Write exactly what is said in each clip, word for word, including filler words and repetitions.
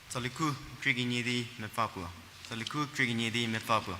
Tsaliku krie kenie di mepfü puo. Tsaliku krie kenie di mepfü puo.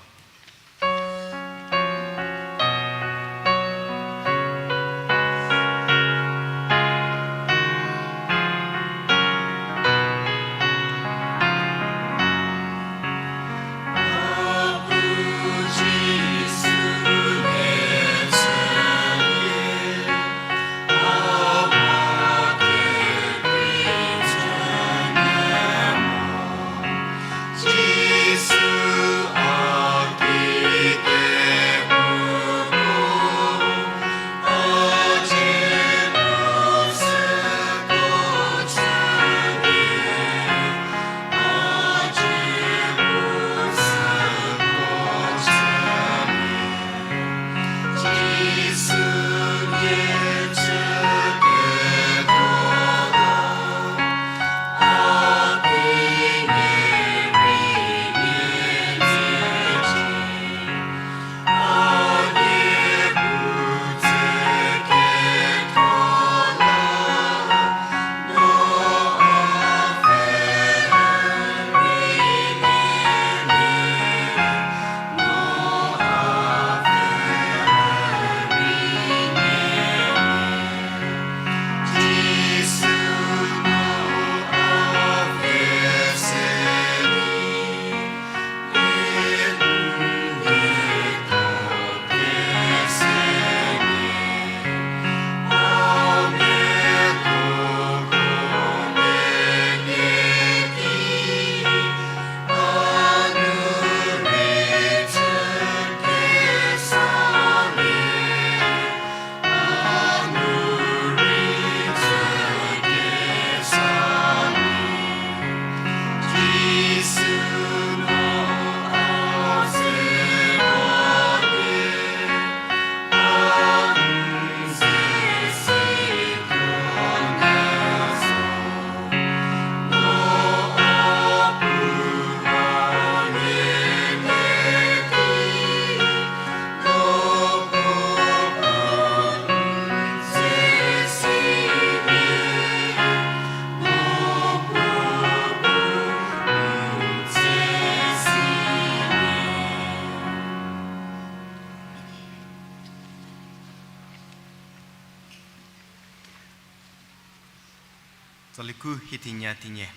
Tsaliku hie thenie thenie,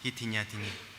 hie thenie thenie.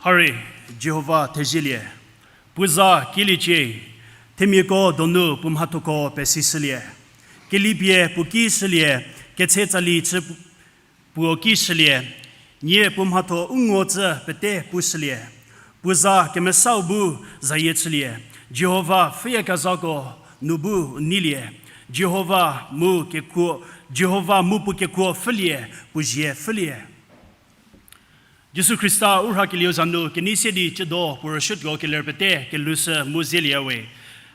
Hari, Jihova thezielie, puo za kieliecie, themiako donu puo mhathoko pesishülie. Kelipie puo ki shülie, ketse tsali chü puo ki shülie, nie puo mhatho u ngo tsü pete pushülie. Puo za kemesau bu zayie chülie, Jihova pfhüyakezhako nu bu u neilie, Jihova mu kekuo, Jihova mu puo kekuo pfhülie, puo zie pfhülie. Jisu Khrista u rhakelieu za nu kenei se di ciedo puo rüsuotuo keler pete kelhoushü mu zelieyawe.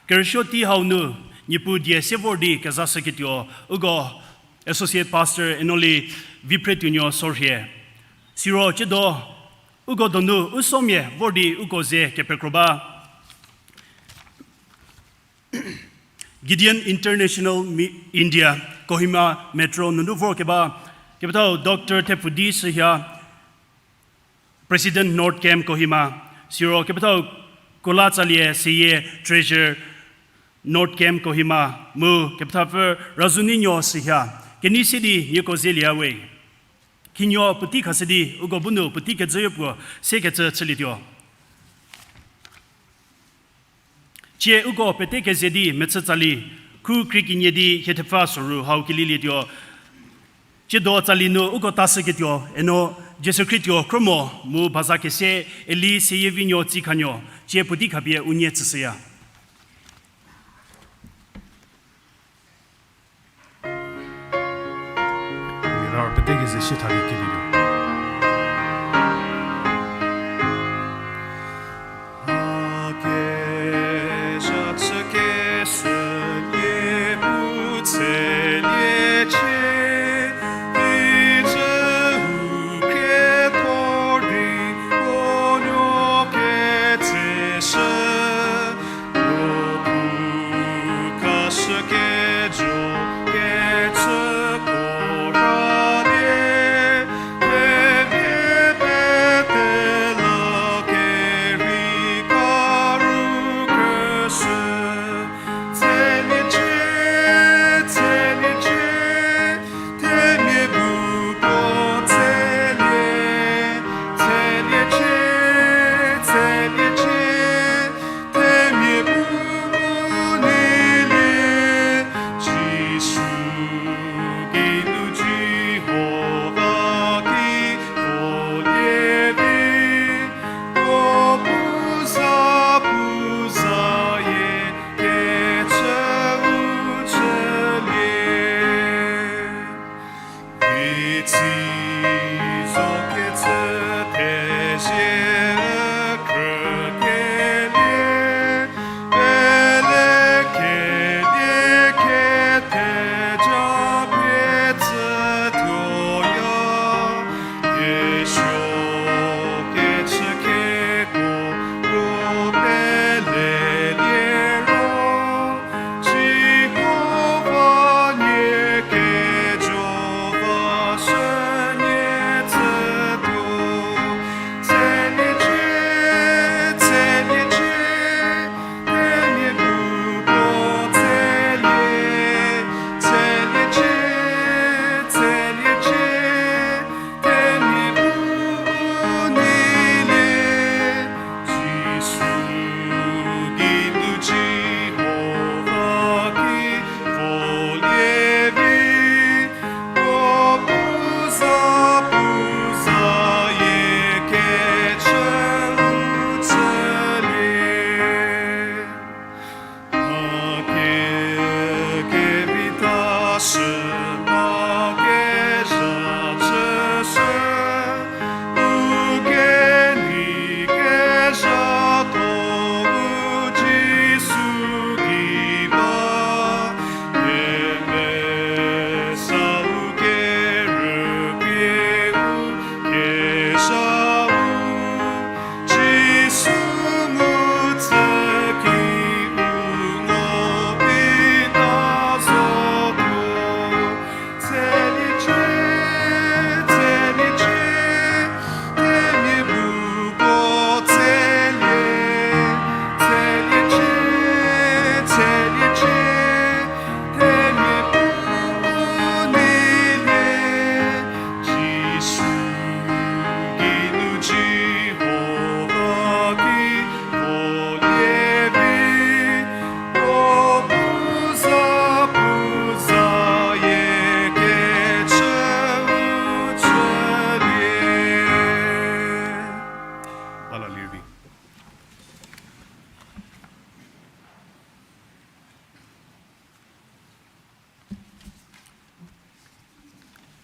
Kerüsuo tei hau nu, Niepuu die se vor di kezashüketuo, uko Associate Pastor Enoli Viphretuonuo sorhie. Siro ciedo, uko donu u somia vor di uko ze kepekro ba. Gideon International Mi-, India, Kohima Metro nunu vorkeba, kepethau Doctor Thepfudi Shühya, President North Camp Kohima, siro kepethau Kolatsalie Seyie, Treasurer, North Camp Kohima, mu kepethapfü Razuninyo Shühya, kenei se di nieko zelieyawe. Khinuo puotei khashü di uko bu nu puotei kejüyo puo sekecü chülietuo. Tsie uko pete keze di mechü tsali, khu krie kenie di hie thepfü soru hau kelilietuo. Ciedo tsali nu uko tashüketuo, eno Jisu Khrietuo khrümo mu baza kese, Eli Seyievinuo Tsikhanuo, tsie puotei khapie unie tsüshüya. Rar pete keze sie tha di kelilietuo. A kezha chükeshü nie bu tseliecie, icü u khriethor di puo nuo ketseshü, nuo pu kashükejo kecüko rhalie,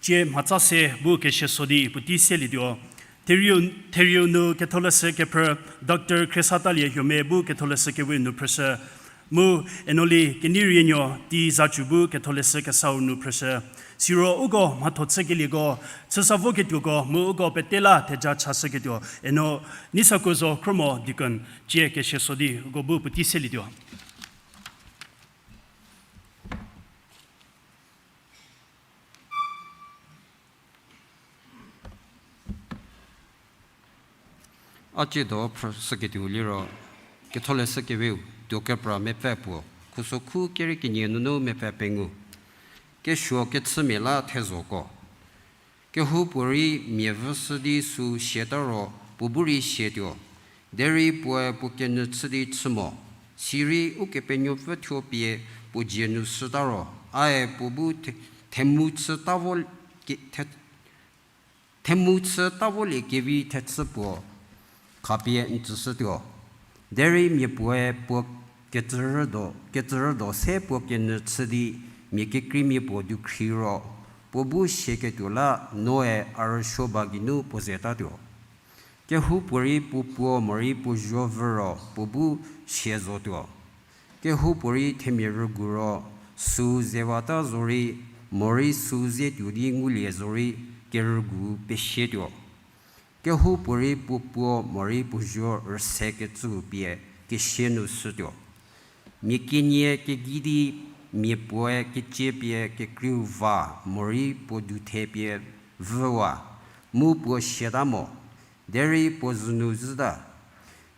Tie mhatsa se bu keshie so di puotei selietuo. Therieu, Therieu nu Ketholeshü kephrü Doctor Khriesatalie Huome bu Ketholeshü kewe nu phrüshü. Mu eno li Keneirie nuo tei Zacu bu Ketholeshü kesau nu phrüshü. Siro uko mhatho chükelieko, chüsa voketuoko mu uko pete la theja chashüketuo, eno Neisakuo Zokhrümo Deacon tie keshie so di uko bu puotei selietuo. A tsiedo phrüshüketuo liro, Ketholeshü keweu, tuo kepra mepfü puo, khusokhu kerei kenie nunu mepfü pengou. Kesuo kechümia la thezhoko. Kehoupuorei mia vüshü di süu siata ro puo bu rei siatuo. Derei puoe puo kenyü chü di chü mo. Sirei Ukepenuopfü thuo pie puo dzie nu shüta ro, ae puo bu the-, themu chü ta vo ke-, the-, themu chü ta volie kevi thechü puo khapie n tsüshütuo. Derei mia puoe puo kecü rüdo, kecü rüdo se puo kenyü chü di mia kekreimia puo dukhri ro, puo bu sieketuo la noe a rüsuo ba geinu puo zetatuo. Kehoupuorei puo puo morei puo zuo vü ro puo bu sie zotuo. Kehoupuorei themia rügu ro süu zewata zorei, morei süu ze tuo di ngulie zorei, kerügu pesiatuo. Kehoupuorei puo puo morei puo zuo rüse kecüu pie kesia nu shütuo. Mia kenie kegei di mia puoe kecie pie kekreiu va morei puo duthe pie vüwa, mu puo siata mo, derei puo zünu zhüta.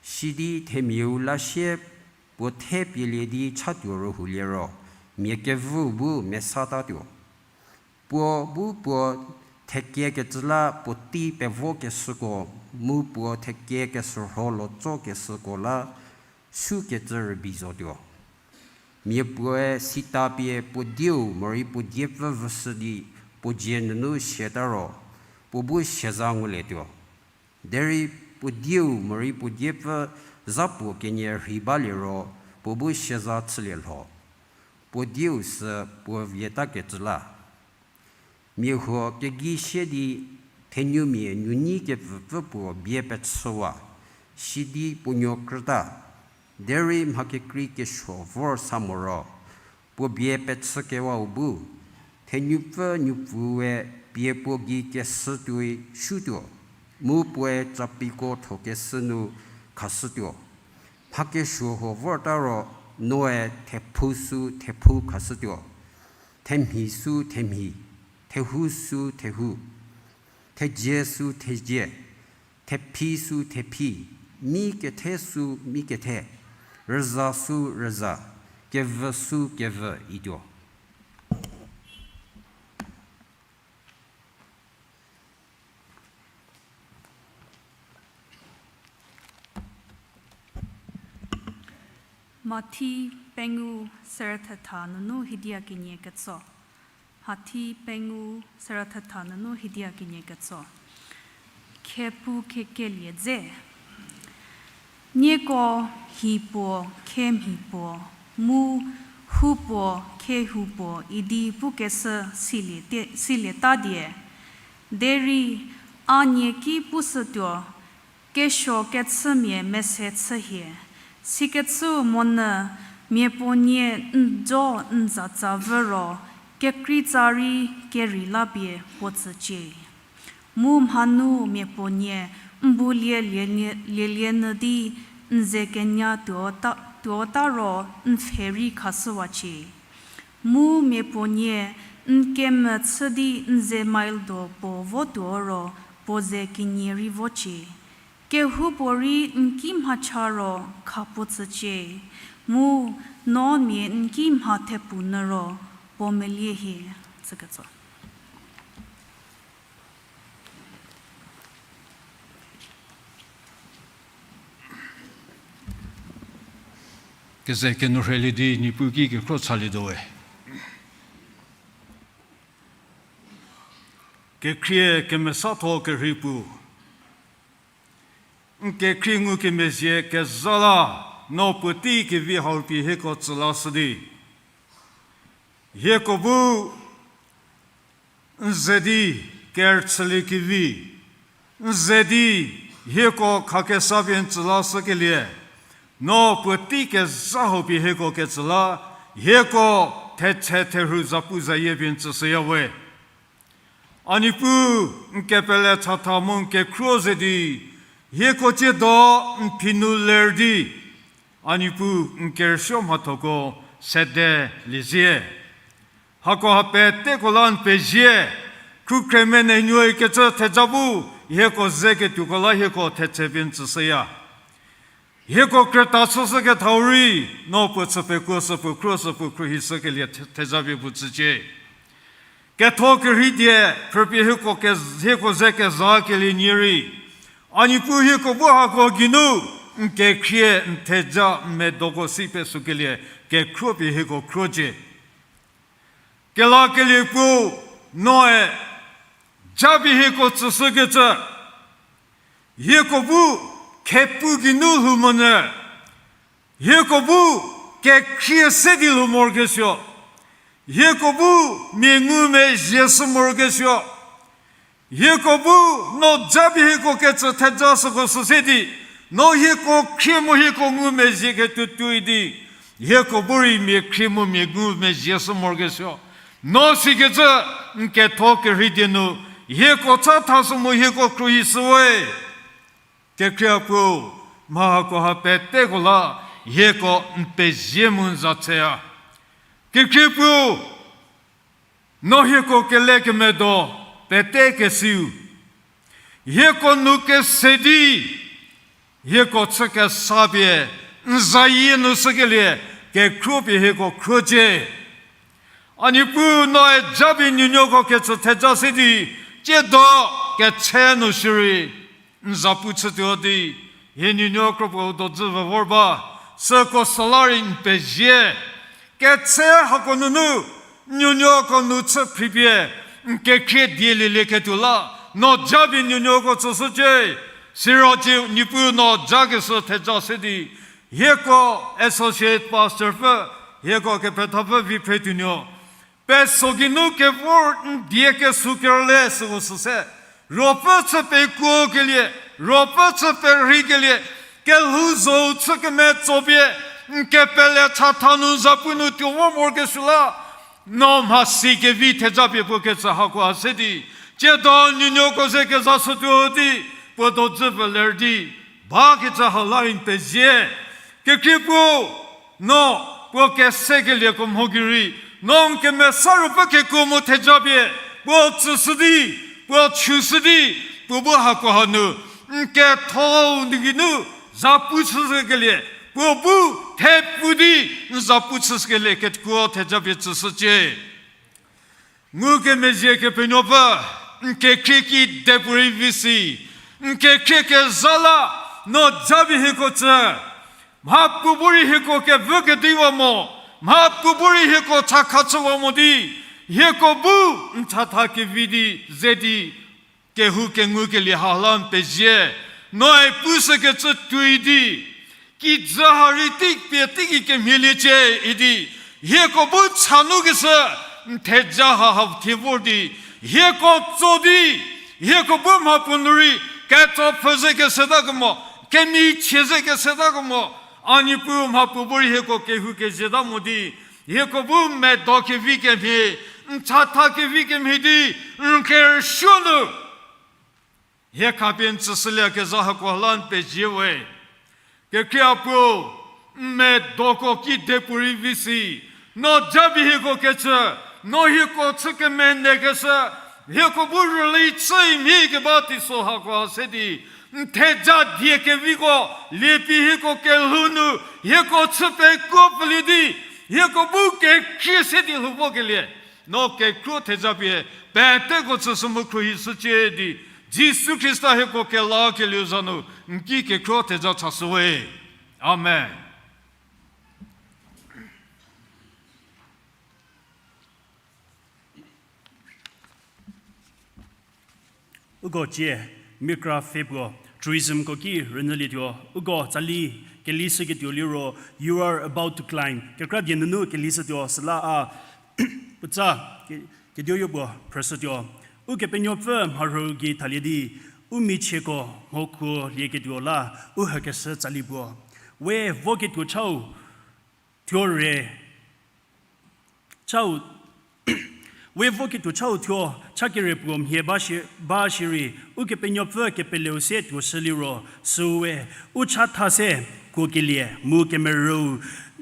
Sidi themiau la sie puo the pielie di chatuo rühoulie ro, mia kevüu bu mesatatuo. Puo bu puo thekie kecü la puotei pevokeshüko, mu puo thekie keshürho lotso keshüko la sukecü rübei zotuo. Mia puoe sita pie puo dieu morei puo diepfü vüshü di puo dzie nunu siata ro, puo bu siaza ngulietuo. Derei puo dieu morei puo diepfü zha puo kenie rhei balie ro, puo bu siaza chülie lho. Puo dieu sü puo vietakecü la. Mia huo kegei sie di thenumia nunyi kepfüpfü puo bie pechüwa, sidi puo nuo krüta. Derei mha kekrei kesuo vor sa moro, puo bie pechükewau bu, thenupfü nupfüe pie puo gei keshü tuoi shutuo, mu puoe capiko thokeshü nu khashütuo. Mha kesuo huo vorta ro, noe thephu sü thephu khashütuo, themhi sü themhi, thehou sü thehou, thezie sü thezie, thephi sü thephi, mi kethe sü mi kethe, rüza sü rüza, kevü sü kevü ituo. Mathi pengou serü thetha nunu hidia kenie ketso. Mathi pengou serü thetha nunu hidia kenie ketso. Khepu khekelie dze. Nieko hi puo, khe mhi puo, mu hu puo, khe hu puo idi pukeshü silie te-, silieta die. Derei a nie ki pushütuo, kesuo kechümia mese chü hie. Sikecü monyü mia puo nie n jo n zatsa vü ro, kekreitsa rei kerei la pie puo tsücie. Mu mhanu mia puo nie n bu lie lielie nyü di n ze kenya tuota, tuota ro n pfhe rei khashüwacie. Mu mia puo nie n kemvü chü di n ze mile do puo votuo ro puo ze kenie rei vocie. Kehoupuorei n ki mhacha ro khapuo tsücie, mu no mia n ki mha thepu nyü ro puo melie hie, tsüketso. Keze kenu rheilie di Niepuu ki kekhro chalietuo we. Kekhrie kemesatho kerhei puo. N kekhrie ngukemezhie kezha la, no puotei kevi hau pie hieko tsü lashü di. Hieko bu N ze di kerüchüliekevi, n ze di hieko khakesa pie n tsü lashükelie, no puotei kezha hau pie hieko ketsü la, hieko thetse therhu zapu zayie pie n tsüshüya we. A Niepuu, n kepele chatha mu n kekhruo ze di, hieko tsiedo n phi nu ler di, a Niepuu n kerüsuo mhathoko sede liezie. Hakoha peteko la n pezie, khrukhreme nenuoikecü theja bu, hieko ze ketuoko la hieko thetse pie n tsüshüya. Hieko krüta chüshükethau rei, no puo chü pekuo sü puo khruo sü puo khruohishükelie the-, theja pie puo tsücie. Ketho kerhei die, phrüpie hieko ke-, hieko ze kezakelie nie rei, a Niepuu hieko bu hako geinu, n kekhrie, n theja, n medoko si pesokelie, kekhruo pie hieko khruocie. Kelakelie Puo, noe japie hieko tsüshükecü, hieko bu khepu geinu lhou monyü, hieko bu kekhrie se di lhou morokesuo, hieko bu mia ngumezhie shü morokesuo, hieko bu no japie hieko ketsü theja süko sü se di, no hieko khrie mu hieko ngumezhie ketuo tuoi di, hieko bu rei mia khrie mu mia ngumezhie shü morokesuo. No sikecü n ketho kerhei die nu, hieko cha thashü mu hieko khruohishü we. Kekhrie Puo, mha hakoha peteko la, hieko n pezie mu n za tseya. Kekhrie Puo, no hieko kelekemedo pete kesiu, hieko nu kese di, hieko chü kesa pie, n zayie nu shükelie, kekhruo pie hieko khruocie. A Niepuu noe japie nuonuoko ketsü theja se di, tsiedo ketse nu shierei, n zapu chütuo di, hie nuonuo kropuo dodzü vü vor ba, süko süla rei n pezie. Ketse hako nunu, nuonuoko nu chü phripie, n kekhrie dielieketuo la, no japie nuonuoko tsüshücie, siro cie Niepuu no jakeshü theja se di, hieko associate pastorpfü, hieko kepethapfü Viphretuonuo, peso geinu kevor n die kesuo kerle süko sü se, ruopfü chü pekuokelie, ruopfü chü perheikelie, kelhou zhou chü kemetso pie, n kepele chatha nu zapu nu tuo vor morokesuo la, no mhasi kevi theja pie puo ketsü hakoha se di, tsiedo nuonuoko ze kezashütuo di, puo dodzü vü ler di, bakecü ha la rei n pezie. Kekhrie Puo, no puo kesekelieko mho gei rei, no n kemesa ruopfü kekuo mu theja pie, puo tsüshü di, puo chüshü di, puo bu hakoha nu, n ketho nu geinu, zapu chüshükelie, puo bu thepu di, n zapu chüshükelie kekuo theja pie tsüshücie. Ngukemezhie Kepenuopfü, n kekhrie kidepuorei vi si, n kekhrie kezha la, no japie hieko tsü, mhapuo bu rei hieko kevü kediwa mo, mhapuo bu rei hieko chakha chüwa mo di, hieko bu n chatha kevi di, ze di, kehou kengukelie ha la n pezie, noe pushükecü tuoi di, kijü ha rei tei pie teigei kemhieliecie idi, hieko bu cha nukeshü, n theja ha ha thie vor di, hieko tso di, hieko bu mhapuo nu rei ketso pfhü ze kesetakemo, kemichie ze kesetakemo, a Niepuu mhapuo bu rei hieko kehou kezieta mo di, hieko bu medo kevi kemhie, n chatha kevi kemhie di, n kerüsuo nu hie khapie n tsüshüliekezha hako la n pezie we. Kekhrie Puo, n medoko kidepuorei vi si, no japie hieko ketsü, no hieko chü kemenekeshü, hieko bu rüli chü mhie keba teiso hako se di, n theja die keviko liepie hieko kelhou nu, hieko chü pekuo pfülie di, hieko bu kekhrie se di lhou vokelie, no kekhruo theja pie, peteko tsüshü mu khruohishücie di, Jisu Khrista hieko kelakelieu za nu, n ki kekhruo theja chashü we. Amen. Uko cie, Mikra pfhe puo, tourismko ki rünyülietuo, uko tsali kelishüketuo liro, you are about to climb. Kekra die nunu kelishütuo, süla a, puotsa, ke-, Kediu yopuo phrüshütuo, Ukepenuopfü mharhü gei thalie di, u michieko mhokuo lieketuo la, u hükeshü tsali puo. We voketuo chau thuo re, chau, we voketuo chau thuo, cha kere puo mhie ba shi, ba shierei, Ukepenuopfü kepeleu se tuoshü liro, süu we, u chatha se kuokelie, mu kemerüu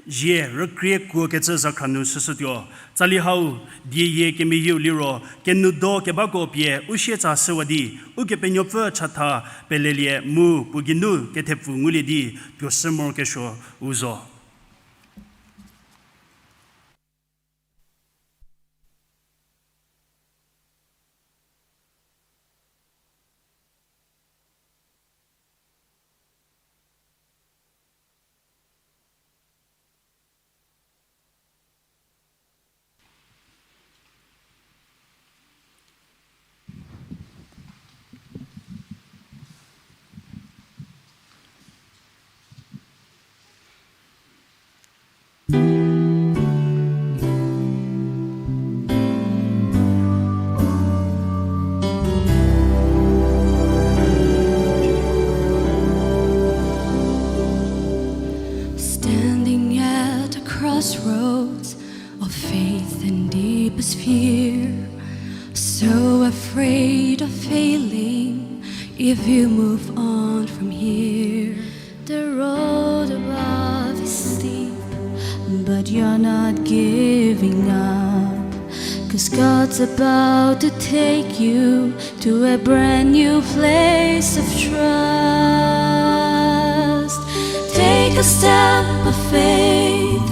zie rükrie kuokecü zhakhra nu shüshütuo. Tsali hau, dieyie kemeyieu liro, kenudo kebako pie u sietsa shüwa di, Ukepenuopfü chatha pelelie mu puo geinu kethepfu ngulie di, tuoshü morokesuo u zo. Standing at a crossroads of faith and deepest fear, so afraid of failing if you move on from here. The road above is steep, but you're not giving up, 'cause God's about to take you to a brand new place of trust. Take a step of faith.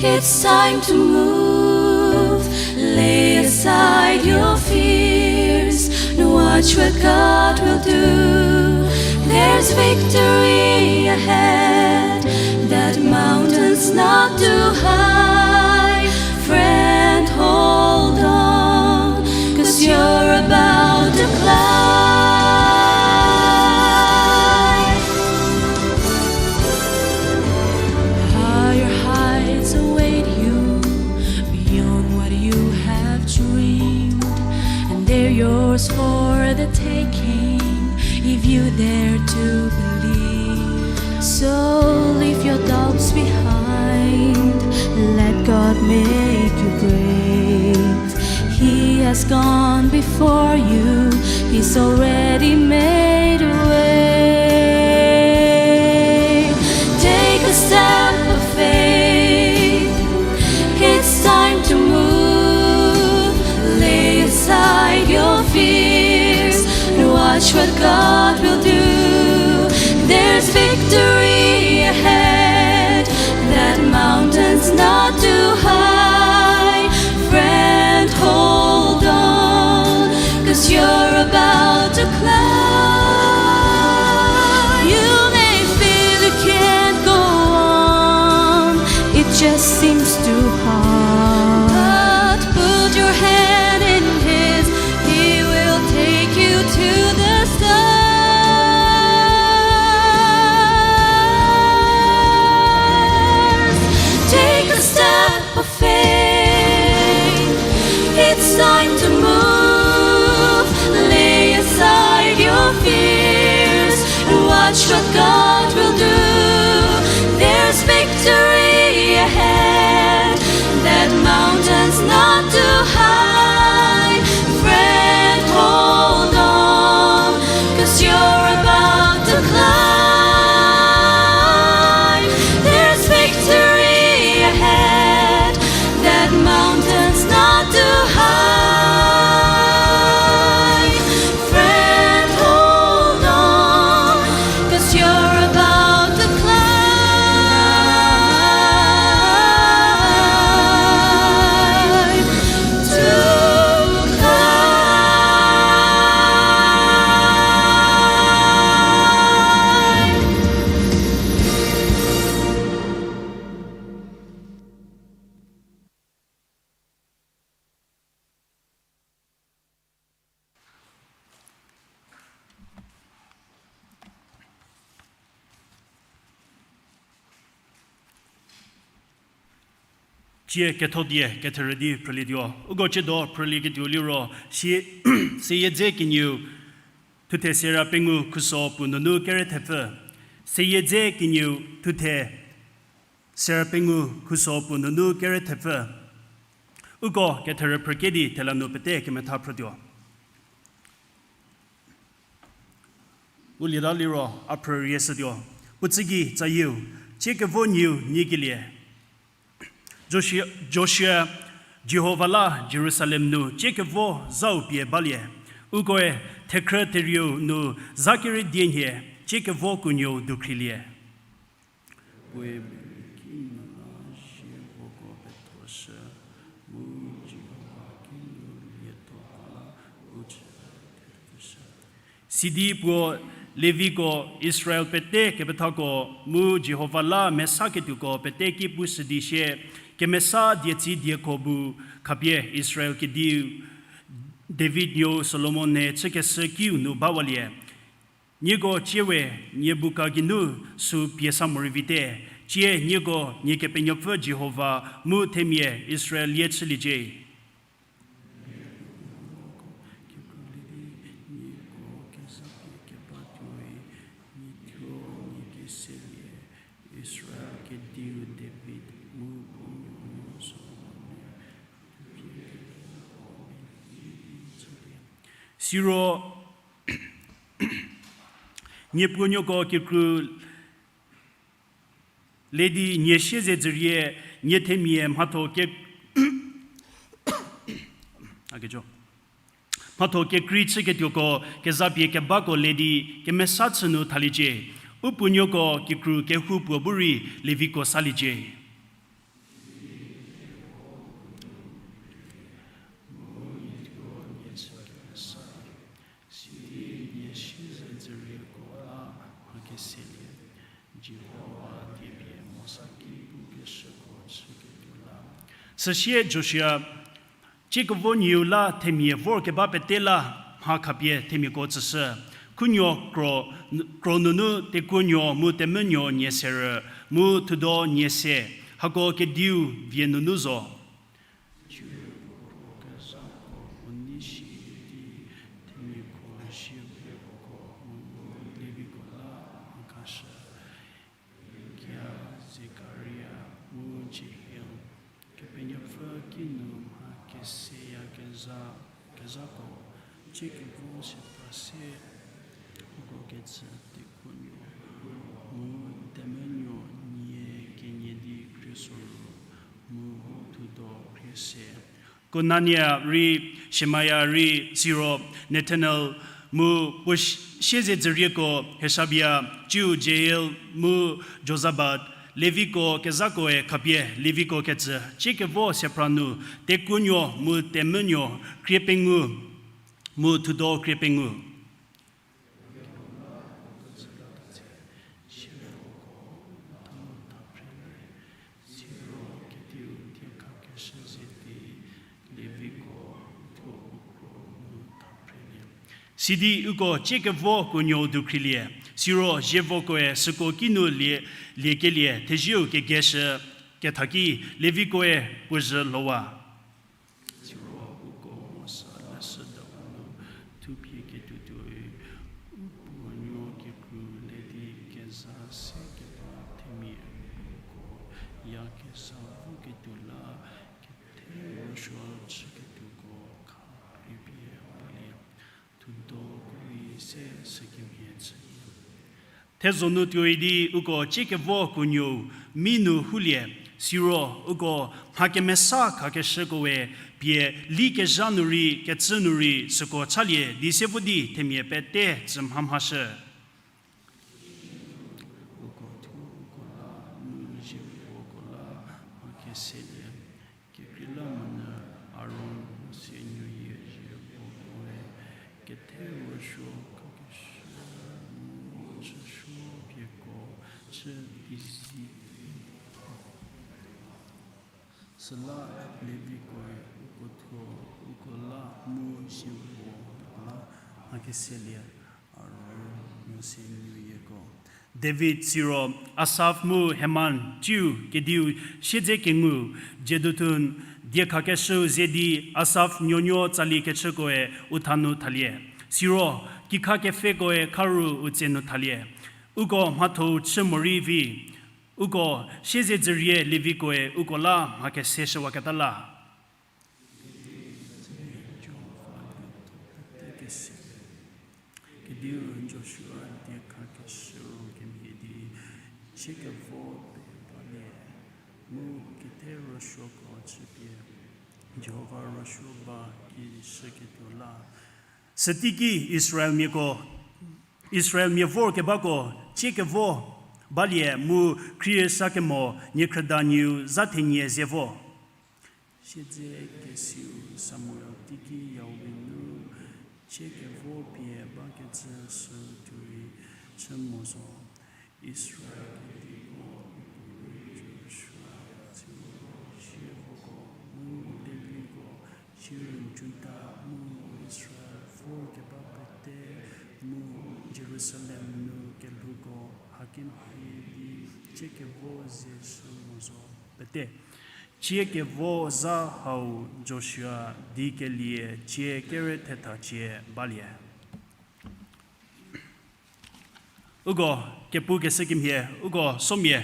It's time to move. Lay aside your fears and watch what God will do. There's victory ahead. That mountain's not too high. Friend, hold on, 'cause you're about to climb. Higher heights await you beyond what you have dreamed, and they're yours for the taking if you dare to believe. So leave your doubts behind, let God make you brave. He has gone before you, He's already made a way. Take a step of faith, it's time to move. Lay aside your fears and watch what God will do. There's victory ahead. That mountain's not too high. Friend, hold on, 'cause you're about to climb. You may feel you can't go on, it just seems too hard. But put your hand in His, He will take you to the stars. Take a step of faith. It's time to move. Lay aside your fears and watch what God will do. There's victory ahead. Cie ketho die ketherü di phrülietuo. Uko ciedo phrülieketuo liro, sie, seyie dze kenieu thuthe sera pengou khuso puo nunu kere thepfü. Seyie dze kenieu thuthe sera pengou khuso puo nunu kere thepfü. Uko ketherü phrüke di thela nu pete kemetha phrütuo. U lieta liro a phrü rie shütuo. Puo tsügei tsayieu, Ciekevo nieu nyikelie. Joshua, Joshua, Jihova la Jerusalem nu ciekevo zhau pie balie. Ukoe thekhrü therieu nu zha kerei die nhie ciekevo kunuou dukhrilie. Puoe berei kinu la zievoko pethoshü, mu Jihova kinu lietho la u chü thepfüshü. Sidi puo Leviko, Israel pete kepethako, mu Jihova la mesaketuoko pete ki pushü di sie, kemesa dietsi dieko bu khapie Israel kediu David nuou Solomon-e chükeshü kiu nu bawalie. Nieko ciewe, nie buka geinu sü pie sa morei vite, cie nieko nie Kepenuopfü Jihova mu themia Israel lie chüliecie. Israel kediu David mu puo nuou Solomon-e, siro, nie puonuoko kikru le di nie siezedzürie, nie themia mhatho ke, a kejo, mhatho kekrei chüketuoko kezapie kebako le di kemesa chü nu thaliecie. U puonuoko kikru kehoupuo bu rei Leviko saliecie. Süsie Joshua, Ciekevo nieu la themia vorkeba pete la mha khapie themiako tsüshü. Khunuo kro, kro nunu tekuonuo mu temvünuo nie serü, mu thudo nie se, hako kediu vie nunu zo. Hilkia, Zekaria, mu Jehiel, Kepenuopfü kinu mha keseyakezha, kezhako, Ciekevo sepra se, uko kecü tekuonuo, mu temvünuo nie kenie di khriesoru, mu thudo khrie se. Konania rei, Shemaya rei, siro Nethanel, mu puo siezedzürieko Heshabia, ciu Jeiel, mu Jozabad, Leviko kezhakoe khapie Leviko kecü, Ciekevo sepra nu, tekuonuo mu temvünuo krie pengou, mu thudo krie pengou. Sidi uko Ciekevo kuonuou dukhrilie, siro zievokoe süko kinu lie, liekelie thezieu kegeshü kethaki Levikoe puo zhü lowa. Siro uko Mosa leshüda nu thupie ketuotuoi, u puonuo kikru le di kezha se keba themia uko ya kezha voketuo la, kethe rüsuo chüketuoko kha rei pie balie, thudo ko rei se sükemhie chülie. Thezo nu tuoi di uko Ciekevo kuonuou mi nu hulie, siro uko mha kemesa khakeshükoe pie li kezha nu rei kecü nu rei süko chalie di se vo di themia pete tsü mha mhashü. Uko thuo uko la mu zievoko la mha keselie. Kekreilamonyü Aron Mose nuoyie zievokoe kethe rüsuo khakeshü mu chüsuo vieko chü di zi. Süla Levikoe uko thuo uko la mu zievo la mha keselie, Aron Mose nuoyieko. David siro Asaph mu Heman tsiu kediu siedze kengu, Jeduthun diekhakeshüu ze di Asaph nuonuo tsali kechükoe u tha nu thalie. Siro kikha kepfhekoe kharu u tse nu thalie. Uko mhatho-u chü morei vi, uko siezedzürie Levikoe uko la mha kese shüwaketa la. Kediu Joshua diekhakeshüu kemhie di, chiekevo pie balie, mu kethe rüsuoko chüpie, Jihova rüsuo ba ki shüketuo la. Süteiki Israelmiako, Israelmia vorkebako, chiekevo balie mu khriesakemo niekhrüdanieu za thenie ze vo. Siedze kesiu Samuel teiki yawi nu, chiekevo pie bakecü sü tuoi chü mo zo. Israel kediko, Joshua, siro sievoko, mu Leviko, siro Juda, mu Israel vorkeba pete, mu Jerusalem nu kelhouko, hakemhie di chiekevo ze sü mo zo. Pete, chiekevo za hau Joshua di kelie cie kere thetha cie balie. Uko kepukeshü kemhie, uko somia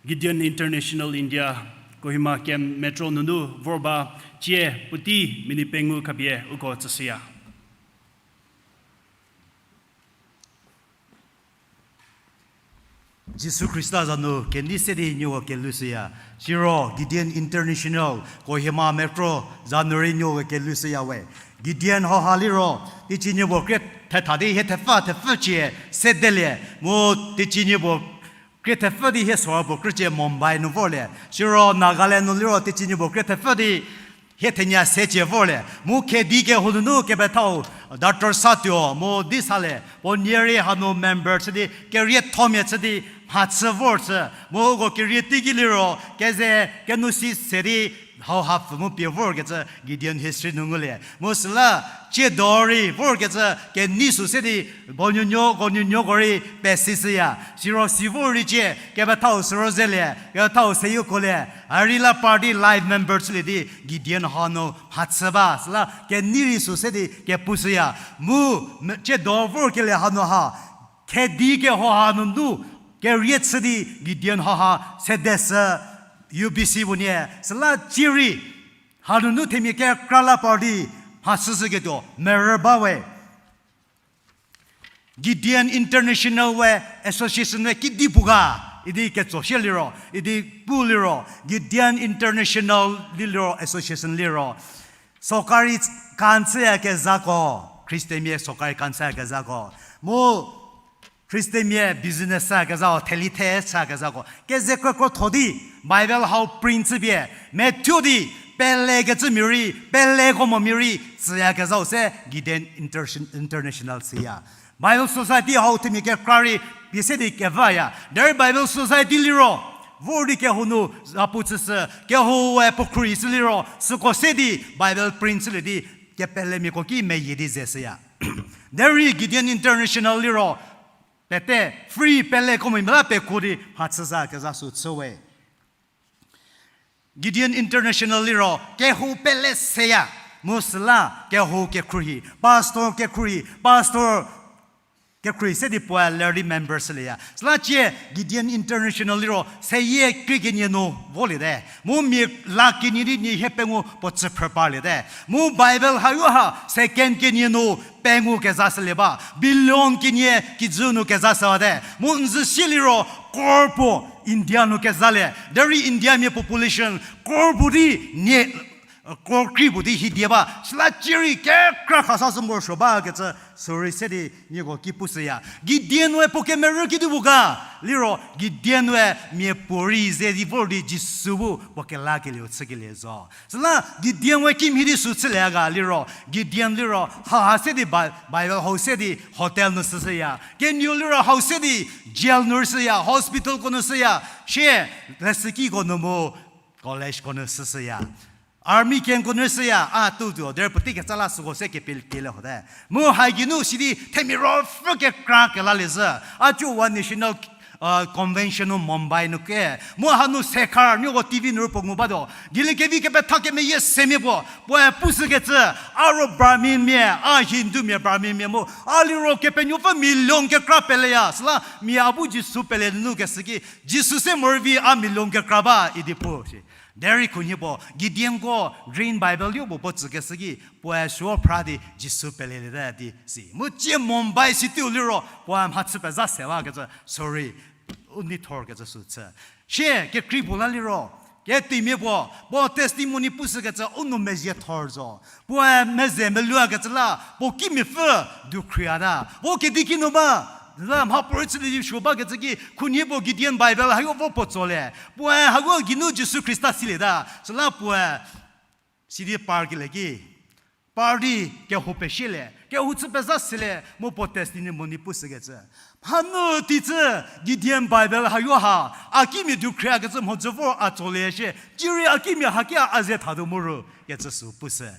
Gideon International India, Kohima Kem Metro nunu vor ba cie puotei minute pengou khapie uko tsüshüya. Jisu Khrista za nu kenei se di nieko kelushüya. Siro Gideon International, Kohima Metro za nu rei nieko kelushüya we. Gideon hauha liro, teicie niepuo krie thetha di hie thepfü thepfü cie sedelie, mu teicie niepuo krie thepfü di hie sorou puo krücie Mumbai nu vorlie. Siro Nagaland nu liro teicie niepuo krie thepfü di hie thenie secie vorlie. Mu Khedi kehou nunu kepethau Doctor Satuo mu di salie. Puo nie rei hanu member chü di, keriethomia chü di, mhachü vor chü. Mu uko kerie teiki liro, keze kenu si se di, hauha pfü mu pie vorkecü Gideon history nu ngulie. Mu süla, tsiedo rei vorkecü kenei sü se di, puo nuonuoko nuonuoko rei pesishüya. Siro si vor rei cie, kepethau sü rüzelie, kepethau seyie kuolie, a rei la party life member chülie di, Gideon hanu mhachü ba, süla kenei rei sü se di kepushüya. Mu, me-, tsiedo vorkelie hanu ha, Khedi kehou hanunu kerie chü di Gideon hauha sedeshü U B C puo nie, süla cie rei hanunu themia kekra la party mhachüshüketuo merü ba we. Gideon International we association we kidi puo ga, idi ketso shie liro, idi pu liro, Gideon International di liro association liro. Sorkari kan chüyakezhako, Christianmia sorkari kan chüyakezhako. Mu Christianmia business chüyakezhako, theli the chüyakezhako. Keze kekro tho di, Bible hau print chüpie, Matthew di, pelekecümia rei, peleko momia rei, tsüyakezhau se Gideon Inter-, International chüya. Bible Society hau themia kekra rei, pie se di kevaya. Derei Bible Society liro, vor di kehou nu, zapu chüshü, kehou we puo khruohi shü liro, süko se di, Bible print chülie di, kepelemiako ki meyie di ze shüya. Derei Gideon International liro, pete, free peleko momia la pekuo di, mhachüyakezha sü chü we. Gideon International liro, kehou pele seya, mu süla kehou kekhruohi, pastor kekhruohi, pastor kekhruohi se di puoe ler di member shülieya. Süla cie Gideon International liro, seyie krie kenie nu voliete. Mu mia la kenie di nie hie pengou puo chüphrü parliete. Mu Bible hayo ha second kenie nu pengou kezashülie ba. Billion kenie kijü nu kezashüwate. Mu n zü sie liro, crore puo India nu kezalie. Derei Indiamia population crore puo di nie, crore kri puo di hidie ba. Süla cie rei kekra khasashü morosuo bakecü sürei se di nieko ki pushüya. Gideon we puo kemerü kedipuo ga liro, Gideon we miapuorei ze di vor di Jisu bu puo kelakelieu chükelie zo. Süla Gideon we kimhie di sü chülie ga liro, Gideon liro haha se di Bi-, Bible hau se di hotel nu shüshüya. Kenieu liro hau se di jail nu rei shüya, hospitalko nu shüya. Shie, leshükiko nu mu collegeko nu shüshüya. Army kenkonyü süya, a tutuo, derei puotei ketsa la süko se kepelie hote. Mu ha geinu sidi themia ruopfü kekra kelalie zhü. A tuowa national, uh, convention nu Mumbai nu ke. Mu hanu sekhar, nieko T V nu ru puo ngu batuo. Dieliekevi kepetha kemeyie semia puo, puoe pushükecü, a ro Brahmin mia, a Hindu mia Brahmin mia mu, a liro Kepenuopfü million kekra peleya. Süla mia a bu Jisu pele nunu keshü ki, Jisu se morei vi a million kekra ba idi pu shi. Derei khunhie puo, Gideon ko Green Bible yo puo puo tsükeshü ki, puoe suo phra di Jisu peleliete di si. Mu tsie Mumbai city-u liro, puoe mhachü pezha se bakecü, sorry, u neithorkecü sü chü. Sie, kekrei puo la liro, ketimia puo, puo testimony pushükecü u nou mezhie thor zo. Puoe meze meluakecü la, puo kimiapfü dukhriata. Puo kedi kinu ba, la mhapuorei chülie di suo bakecü ki, khunhie puo Gideon Bible hayo vo puo tsolie. Puoe hako geinu Jisu Khrista silieta. Süla puoe sidi par kelie ki, par di kehou pesilie, kehou chü pezha silie, mu puo testimony pushükecü. Hanu teicü Gideon Bible hayo ha, a kimia dukhriakecü mhodzü vor a tsolie shie, cierei a kimia haki a ze thatuo mu ru, kecü sü pushü.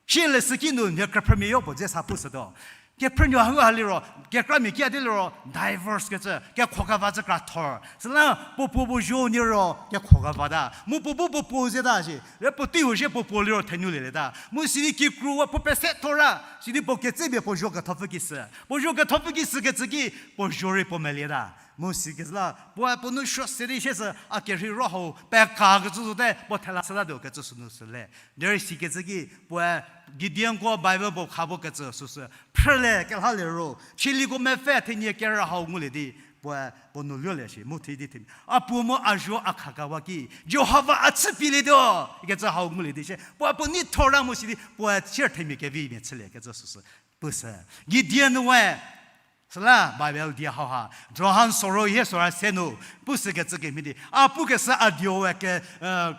Sieleshü ki nu nhie kephrümia yo puo dze sa pushütuo. Kephrünuo hau ha liro, kekramia ki a di liro, divorce kecü, kekhokeva zhü kra thor. Süla puo puo puo zuo niro, kekhokevata. Mu puo bu puo puo zeta shi. Re puotei huo shie puo puo liro thenou lielieta. Mu sidi kikruwa puo pese thora, sidi puo ketsepie puo zuo kethopfü ki sü. Puo zuo kethopfü ki sükecü ki, puo zuo rei puo melieta. Mu sikecü la, puoe puo nou suo se di shie sü, a kerhei ro hau, pekakecü zote, puo thela shütatuo kecü sünu süle. Derei sikecü ki, puoe Gideon ko Bible puo kha bokecü süsü, phrüle kelhalie ro, chiliko mepfü thenie kerü hau ngulie di, puoe puo nou luolie shi, mu thie di thie. A puo mu a zuo a khakawa ki, Jihova a chü pielietuo, ikecü hau ngulie di shie, puoe puo nei thora mu sidi, puoe sier themia kevimia chülie kecü süsü, pushü. Gideon we, süla Bible die hau ha, Johan soro hie sora se nu, pushükecü kemhie di, a pukeshü a dio we ke,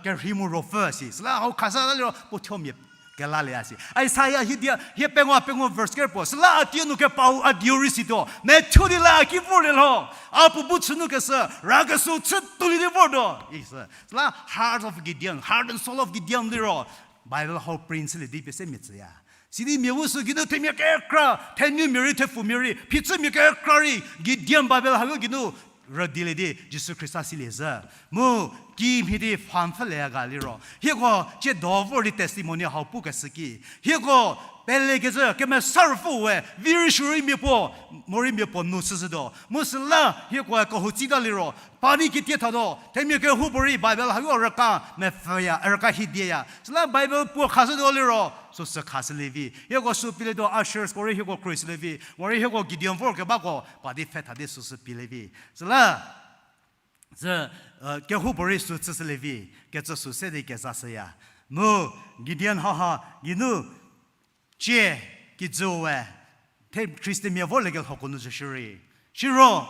kerhei mu ruopfü si, süla hau khasa la liro, puo thuomia kelalie a si. Isaiah hie die, hie pengou, pengou verse ker puo, süla a tie nu kepau a dio rei situo, methuo di la a ki vorlie lho, a puo bu chü nu keshü, rakeshü chü tuolie di vortuo, isü. Süla heart of Gideon, heart and soul of Gideon liro, Bible hau print chülie di pie se mia tsüya. Sidi mia u sü geinu themia kekra, thenumia rei, thepfumia rei, phichümia kekra rei, Gideon Bible hau geinu rüdilie di Jisu Khrista silie zhü. Mu kimhie di pfhüleya ga liro, hieko tsiedo vor di testimony hau pukeshü ki, hieko pelekecü Kemesa Ruopfü we vi rei shurei mia puo, morei mia puo nu chüshütuo. Mu süla hieko kehou tsita liro, pa di kitie thatuo, themia kehoupuorei Bible hau rüka mepfüya, rüka hidieya. Süla Bible puo khashütuo liro, süsü khashülie vi. Hieko sü pielietuo, ushers ko rei hieko krüshülie vi. Morei hieko Gideon vorkebako, pa di pfhe tha di süsü pielie vi. Süla, zü, kehoupuorei sü chüshülie vi, kecü sü se di kezashüya. Mu, Gideon haha, geinu, tsie, kijüu we, the Christianmia vorliekelhoko nu zhü shierei. Siro,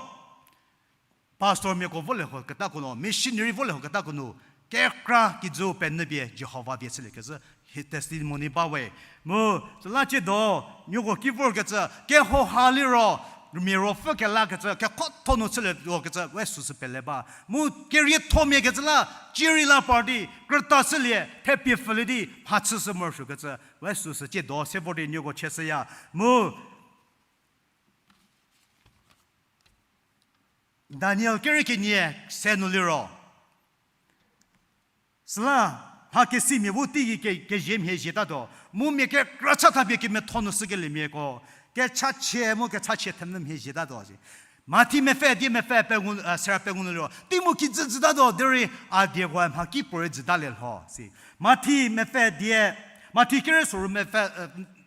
pastormiako volieho ketako nu, missionary volieho ketako nu, kekra kijü penyü pie Jihova vie chüliekecü, hi testimony ba we. Mu, süla tsiedo, nieko ki vorkecü, kehou ha liro, mia ruopfü kelakecü, kekhotho nu chülietuokecü, we süsü pele ba. Mu, keriethomiakecü la, cierei la par di, krüta chülie, thepie pfülie di, mhachüshü morosuokecü, we süsü tsiedo se vor di nieko chieshüya. Mu, Daniel kere kenie se nu liro. Süla, mha kesimia bu teiki ke, kezhie mhie zietatuo. Mu mia kekra cha thapie kemetho nu shükeliemiako. Kechachie mu kechachie themvü mhie zietatuo si. Mathi mepfü die mepfü pengou, sera pengou nu liro. Tei mu kijü jütatuo derei a dieko mha kipuorei jütalie lho si. Mathi mepfü die, Mathi kere soru mepfü,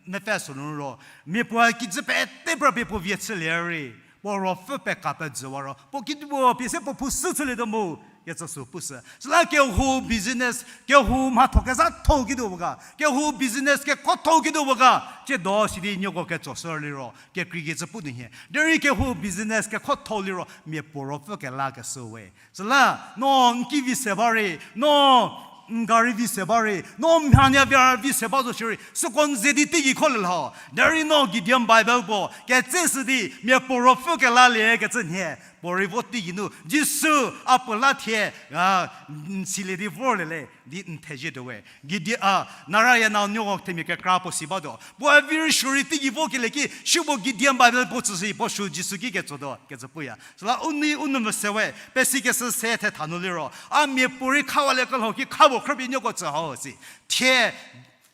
mepfü soru ro. Mia puoe kijü pete pra pie puo vie chülie rei. Puo ruopfü peka pejüwa ro. Puo kedipuo pie se puo phou sü chülietuo mu. Kecü sü pushü. Süla kehou business, kehou mhatho kezhatho kidipuo ga. Kehou business kekhotho kidipuo ga. Tsiedo sidi nieko ketsoshü liro. Kekreikecü pu nu hie. Derei kehou business kekhotho liro. Mia puo ruopfü kelakeshü we. Süla, no n ki vi se ba rei, no N gari vi se ba rei, no mhanya via vi se ba zo shierei, süko n ze di teigei kho le lho. Derei no Gideon Bible puo ketseshü di, miapuo ruopfü kelalie kecü nhie puorei vo teigei nu, Jisu a puo la thie, a, n silie di vorlie le, di n thezhie tuowe. Gide-, a, Narayana nuoko themia kekra puo si batuo. Puoe vi rei shurei teigei vokelie ki, supuo Gideon Bible puo tsüshü puo shu Jisu ki ketsotuo, kecü puya. Süla u nei u nou mese we, pesikeshü se thetha nu liro, a miapuorei khawalie kelho ki khapuo khrüpie nuoko tsü hau si. Thie,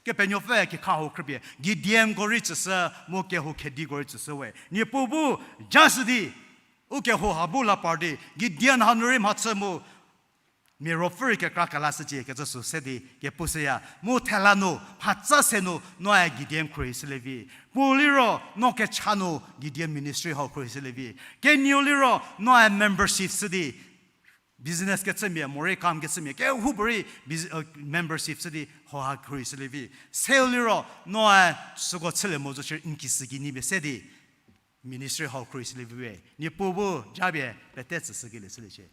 Kepenuopfü kikha hau khrüpie, Gideonko rei tsüshü, mu kehou khediko rei tsüshü we. Niepuu bu, jashü di, u kehou ha bu la par di, Gideon hanu rei mhachü mu, mia ruopfü rei kekra kelashücie kecü sü se di kepushüya. Mu thela nu, mhatsa se nu, noe Gideon khruohi shülie vi. Puo liro, no kecha nu Gideon ministry hau khruohi shülie vi. Kenieu liro, noe membership shü di, business kechümia, morei kam kechümia, kehoupuorei bus-, uh, membership shü di hauha khruohi shülie vi. Seu liro, noe süko chülie mo zo shierei n kisü ki ni pie se di ministry hau khruohi shülie vi we. Niepuu bu japie pete tsüshükelie shüliecie.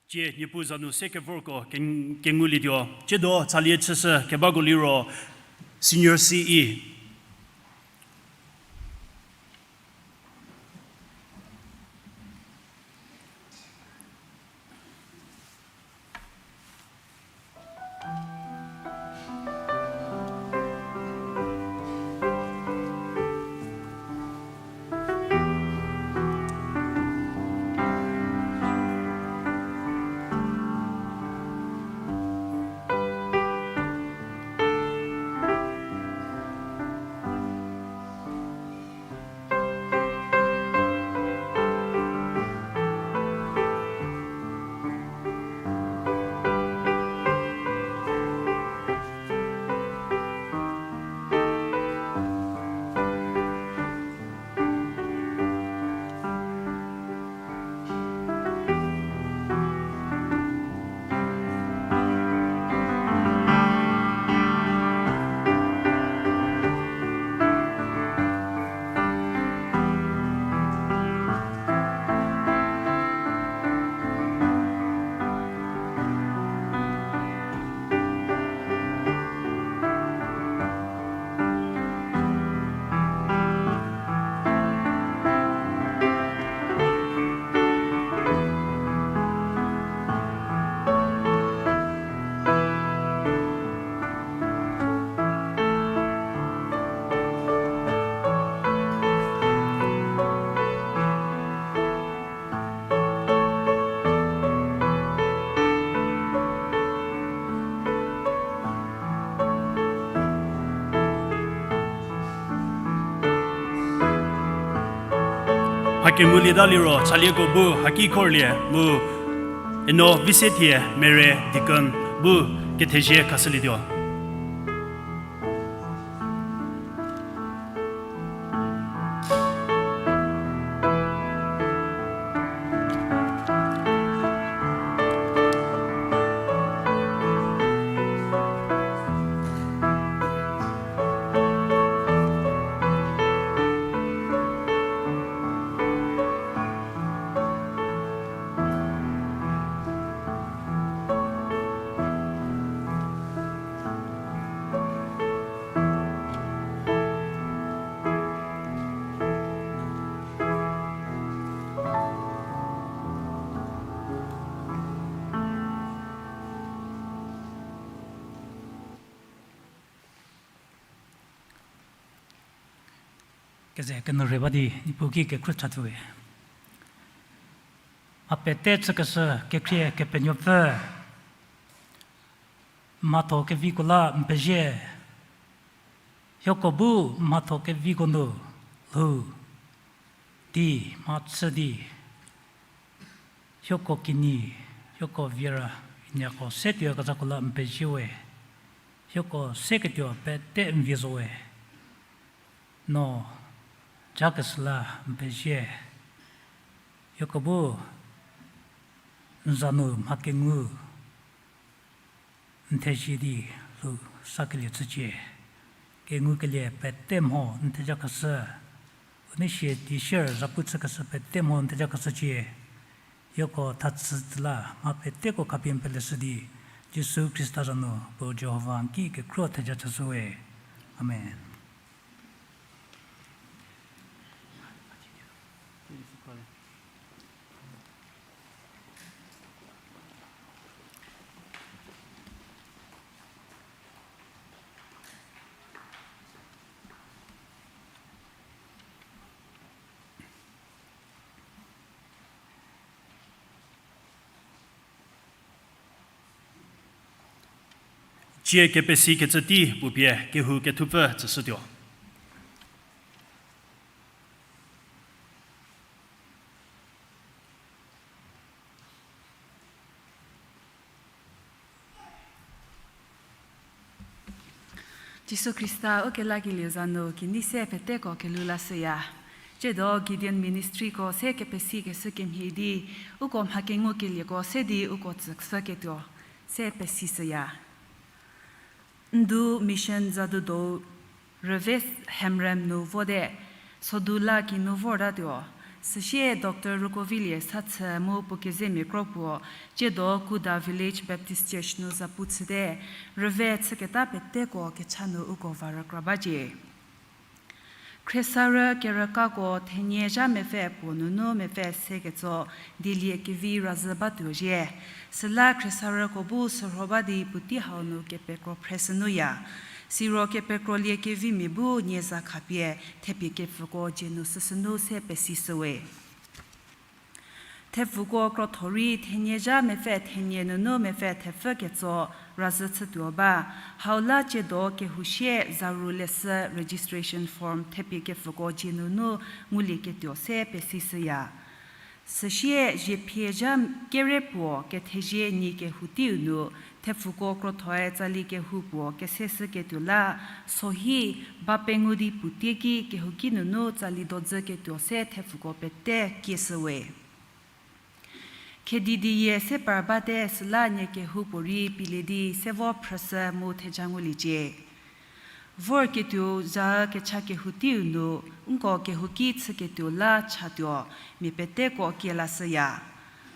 Tie Niepuu za nu se kevorko ken-, kengulietuo. Tsiedo tsalie chüshü kebako liro Senior C E. Mha kengulieta liro, tsalieko bu haki khorlie mu, eno Visethie Mere Deacon bu kethezie khashülietuo. Keze kenu rei ba di, Niepuu ki kekhruohi chatuowe. A pete chükeshü kekhrie Kepenuopfü, mhatho keviko la n pezie, hieko bu mhatho keviko nu lhou di mhachü di, hieko kinyi, hieko viera, inyako se tuoyakezhako la n pezie we, hieko seketuo pete n vie zo we, no jakeshü la n pezie, hieko bu n za nu mha kengu n thezie di lhou sakelie chücie. Kengukelie pete mho n thejakeshü, Unie sie di sier zapu chükeshü pete mho n thejakeshücie. Hieko thachü tsü la mha peteko khapie n peleshü di, Jisu Khrista za nu Puo Jihova n ki kekhruo theja chüshüwe. Amen. Cie kepesikecü tei puo pie kehou kethupfü tsüshütuo. Jisu Khrista ukelakelieu za nu kenei se peteko kelhou lashüya. Tsiedo Gideon Ministryko se kepesikeshü kemhie di, uko mha kengukelieko se di uko tsükeshüketuo se pesishüya. Ndu Mission Zadudo rüve Hemrem nu vote, sodu la kinu vortatuo. Süsie Doctor Rukovilie Sathü mu puo kezemia kro puo, tsiedo Kuda Village Baptist Church nu zapu chüte, rüve chüketa peteko kecha nu uko va rükra bacie. Khriesarü kerükako thenie zha mepfü puo nunu mepfü seketso dielie kevi razhü batuo zhie. Süla khriesarüko bu sürho ba di puotei hau nu kepekro phre sünuya. Siro kepekrolie kevimia bu nie za khapie thepie kepfüko dzie nu süsünu se pesishüwe. Thepfuko krotho rei thenie zha mepfü thenie nunu mepfü thepfü ketso razhü chütuo ba. Hau la tsiedo kehou sie zaru leshü registration form thepie kepfüko dzie nunu ngulieketuo se pesishüya. Süsie ziephie zha kere puo kethezie nyi kehou teiu nu, thepfuko krothoe tsali kehou puo keseshüketuo la, sohi ba pengou di puo tieki kehouki nunu tsali dodzüketuo se thepfuko pete kieshüwe. Khedi di yie se par bate süla nie kehoupuorei pielie di se vo phrüshü mu theja nguliecie. Vorketuo za kecha kehou teiu nu, nko kehouki chüketuo la chatuo, mia peteko kie lashüya.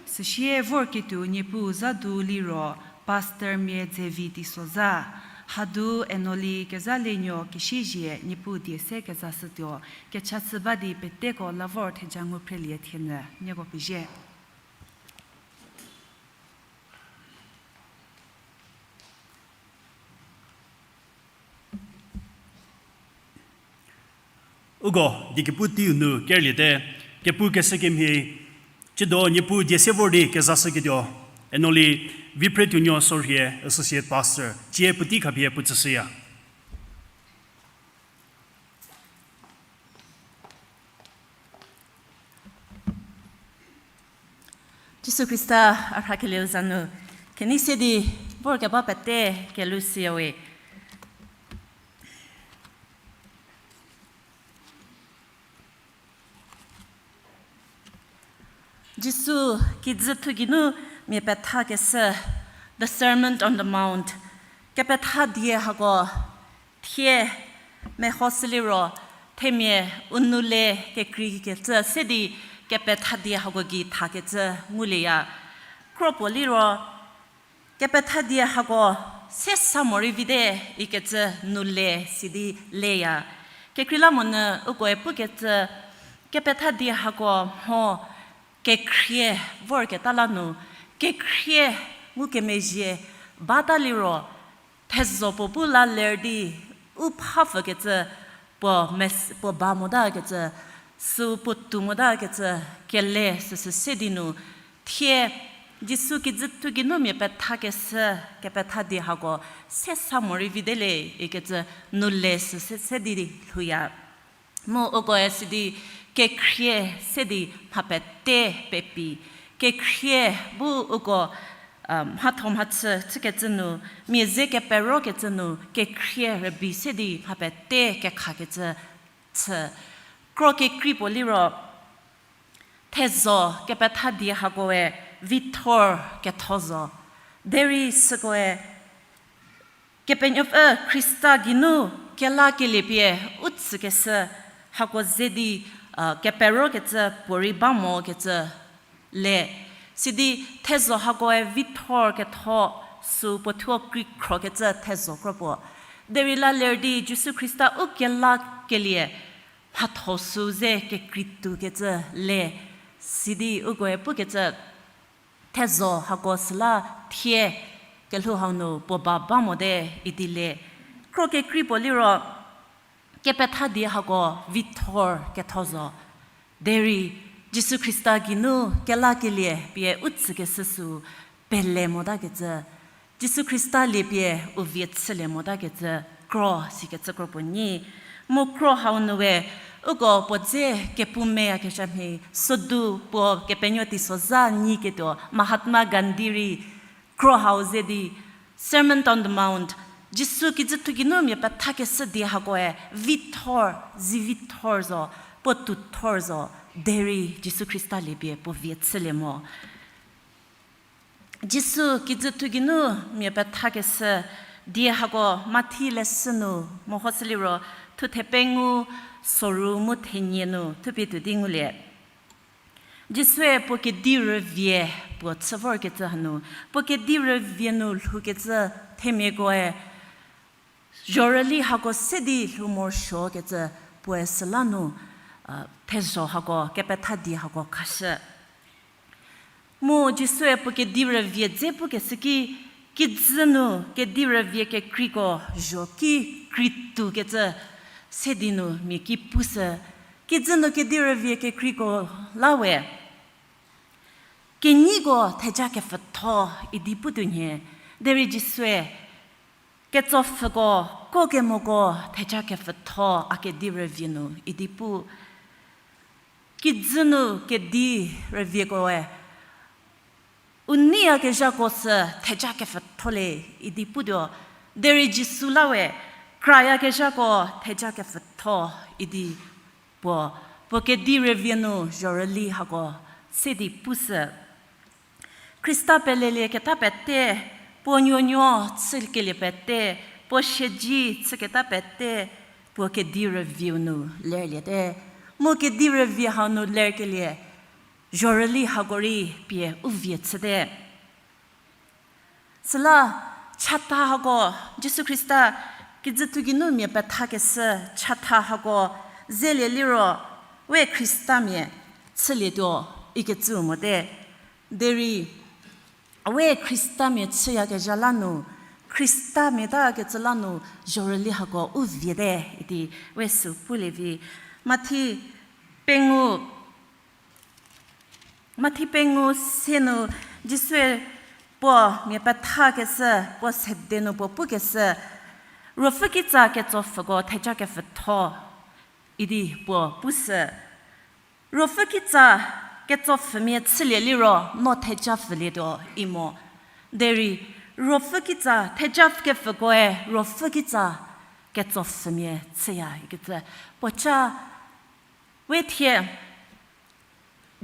Süsie vorketuo Niepuu za du liro, Pastormia Dzevi Teisozha, hadu Enoli Kezhalienuo Kesiezie Niepuu die se kezashütuo, kecha chü ba di peteko la vor theja ngu phrelie thienyü, nieko pezie. Uko diekepu teiu nu kerliete, kepu keshü kemhie, tsiedo Niepuu die se vor di kezashüketuo, Enoli Viphretuonuo Sorhie, Associate Pastor, tsie puotei khapie puo tsüshüya. Jisu Khrista a rhakelieu za nu kenei se di vorkeba pete kelhou shüyawe. Jisu kijü thu geinu mia pethakeshü, The Sermon on the Mount, kepetha die hako thie mehoshüliro, themia u nou le kekreikecü se di kepetha die hako gei thakecü ngulieya. Kropuo liro, kepetha die hako se sa morei vite ikecü nou le sidi leya. Kekreilamonyü ukoe pukecü, kepetha die hako mho kekhrie vorketa la nu, kekhrie ngukemezhie bata liro, thezho puo bu la ler di u phapfükecü, puo mes-, puo ba motakecü, süu puotou motakecü kele süsü se di nu, thie Jisu kijü thu geinu mia pethakeshü kepetha die hako se sa morei vite le ikecü nou le süsü se di lhouya. Mu ukoe sidi kekhrie se di mha pete pepi. Kekhrie bu uko, mhatho mhachü chükecü nu, mia ze keperokecü nu, kekhrie rübei se di mha pete kekhakecü chü. Kro kekrei puo liro, thezho kepetha die hakoe vithor ketho zo. Derei sükoe Kepenuopfü Khrista geinu kelakelie pie u tsükeshü hako ze di, keperokecü puorei ba mokecü le. Sidi thezho hakoe vithor ketho sü puo thuo krikhrokecü thezho kro puo. Derei la ler di Jisu Khrista u kelakelie mhatho sü ze kekritukecü le. Sidi ukoe pukecü thezho hako süla thie kelhou hau nu puo ba ba mote idi le. Kro kekrei puo liro, kepetha die hako vithor ketho zo. Derei Jisu Khrista geinu kelakelie pie u tsükeshü sü pele motakecü, Jisu Khrista lie pie u vie chülie motakecü kro sikecü kro puo nyi. Mu kro hau nue, uko puo dze kepu meyakezha mhie, sodu puo kepenuo teisozha nyiketuo Mahatma Gandhi rei kro hau ze di, Sermon on the Mount, Jisu kijüthu geinu mia pethakeshü die hakoe vithor, zi vithor zo, puo tuthor zo, derei Jisu Khrista lie pie puo vie chülie mo. Jisu kijüthu geinu mia pethakeshü die hako Mathi leshü nu mehoshü liro, thuthe pengou soru mu thenie nu thupie tuo di ngulie. Jisue puo kedi rüvie puo chü vorkecü hanu, puo kedi rüvie nu lhoukecü themiakoe zhorüli hako se di lhou morosuokecü puoe süla nu, thezho hako, kepetha die hako khashü. Mu Jisue puo kedi rüvie dze pukeshü ki, kijü nu kedi rüvie kekreiko zho ki kreitukecü se di nu mia ki pushü, kijü nu kedi rüvie kekreiko la we kenyiko theja kepfütho idi putuo nhie, derei Jisue ketsopfüko, ko kemoko theja kepfütho a kedi rüvie nu idi pu. Kijü nu kedi rüviekoe u neiyakezhako sü theja kepfütho le idi putuo, derei Jisu la we krayakezhako theja kepfütho idi puo, puo kedi rüvie nu zhorüli hako se di pushü. Khrista pelelieketa pete, puo nuonuo chükelie pete, puo siedzi chüketa pete, puo kedi rüvieu nu lerliete. Mu kedi rüvie hau nu lerkelie zhorüli hako rei pie u vie chüte. Süla chatha hako, Jisu Khrista kijüthu geinu mia pethakeshü chatha hako zelie liro, we Khristamia chülietuo ikecüu mote. Derei we Khristamia chüyakezha la nu, Khristamia takecü la nu zhorüli hako u viete idi we sü pulie vi. Mathi pengou Mathi pengou se nu Jisue puo mia pethakeshü, puo sede nu puo pukeshü, Ruopfü kitsa ketsopfüko theja kepfütho idi puo pushü. Ruopfü kitsa ketsopfümia chülie liro no theja pfülietuo imo. Derei Ruopfü kitsa theja kepfükoe Ruopfü kitsa ketsopfümia chüya ikecü puoca we thie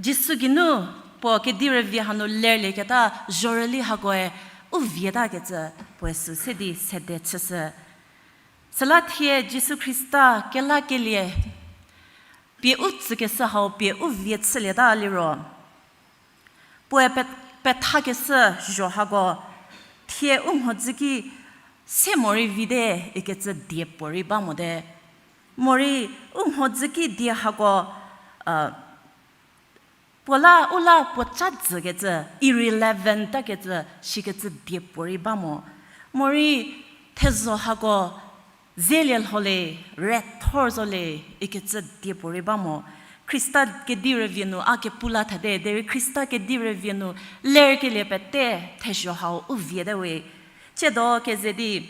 Jisu geinu puo kedi rüvie hanu lerlieketa zhorüli hakoe u vietakecü puoe sü se di sede chüshü. Süla thie Jisu Khrista kelakelie pie u tsükeshü hau pie u vie chülieta liro, puoe pe-, pethakeshü zho hako thie u mhodzü ki se morei vite ikecü die puorei ba mote. Morei u mhodzü ki die hako, puo la u la puo ca dzükecü, irrelevant takecü shikecü die puorei ba mo. Morei thezho hako zelie lho le, rethor zo le ikecü die puorei ba mo. Khrista kedi rüvie nu a kepu la thate, derei Khrista kedi rüvie nu lerkelie pete thezho hau u viete we. Tsiedo keze di,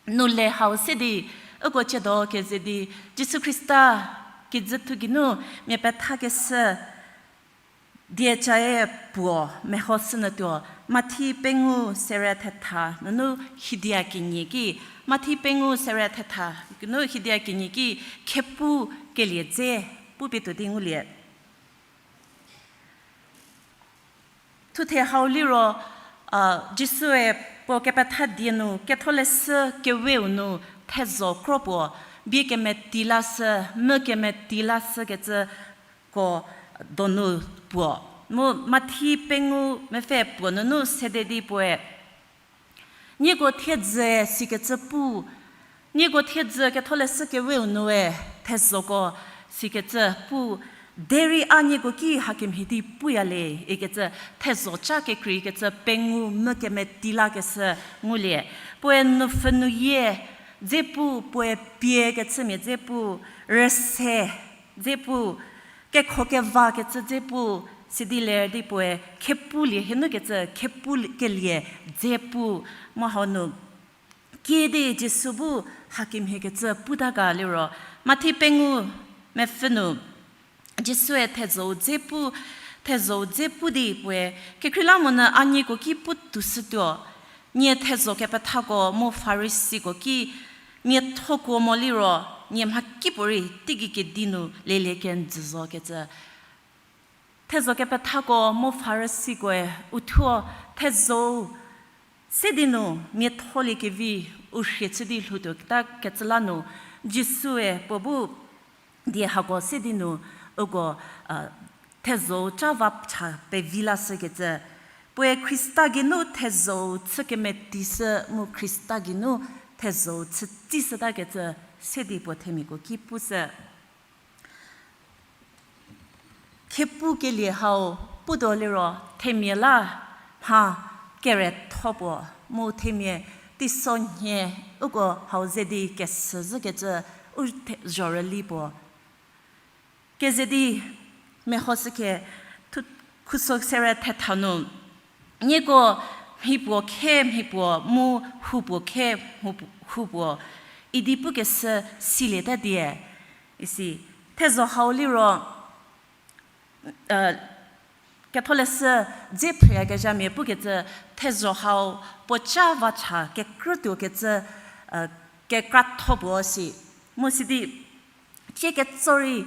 nu le hau se di, uko tsiedo keze di, Jisu Khrista kijüthu geinu mia pethakeshü die cae puo mehoshünyütuo, Mathi pengou sere thetha nunu hidia kenie ki, Mathi pengou sere thetha nu hidia kenie ki, khepu kelie dze pupie tuo di ngulie. Thuthe hau liro, Jisue puo kepetha die nu, ketholeshü keweu nu, thezho kro puo, bie kemeti lashü, mu kemeti lashükecü ko donu puo. Mu Mathi pengou mepfü puo nunu sede di puoe, nieko thiedzü sikecü pu, nieko thiedzü Ketholeshü Keweu nue thezhoko sikecü pu, derei a nieko ki hakemhie di puya le ikecü thezho ca kekreikecü pengou mü kemeti lakeshü ngulie. Puoe nupfhü nuyie dze pu, puoe pie kechümia dze pu, rüse dze pu, kekho kevakecü dze pu, sidi ler di puoe khepulie henu kecü khepukelie dze pu, mu hau nu kiüdi Jisu bu hakemhiekecü puta ga liro, Mathi pengou mepfü nu Jisue thezho-u dze pu, thezho-u dze pu di puoe, kekreilamonyü a nieko ki pu tuoshütuo, nie thezho kepethako mu Farisiko ki miathokuo mo liro, nie mhakipuorei teigei kedi nu lelie kenjü zo kecü. Thezho kepethako mu Farisikoe uthuo thezho-u se di nu miatholiekevi u rhie chü di lhoutuoketa kecü la nu, Jisue puo bu die hako se di nu uko, a, thezho-u ca va cha pevi lashükecü. Puoe Khrista geinu thezho-u chü kemetishü mu Khrista geinu thezho-u chü tsishütakecü se di puo themiako ki pushü. Khepukelie hau putuo liro themia la mha keretho puo, mu themia teisonhie uko hau ze di kesü zhükecü u the-, zhorüli puo. Keze di mehoshükhe thu-, khuso sere thetha nu, nieko mhipuo khe mhipuo mu hupuo khe hu-, hupuo idi pukeshü silieta die. Isi, thezho hau liro, Ketholeshü dze phrüyakezhamia pukecü, thezho hau puo ca va cha kekrütuokecü, kekratho puo si. Mu sidi, cie ketso rei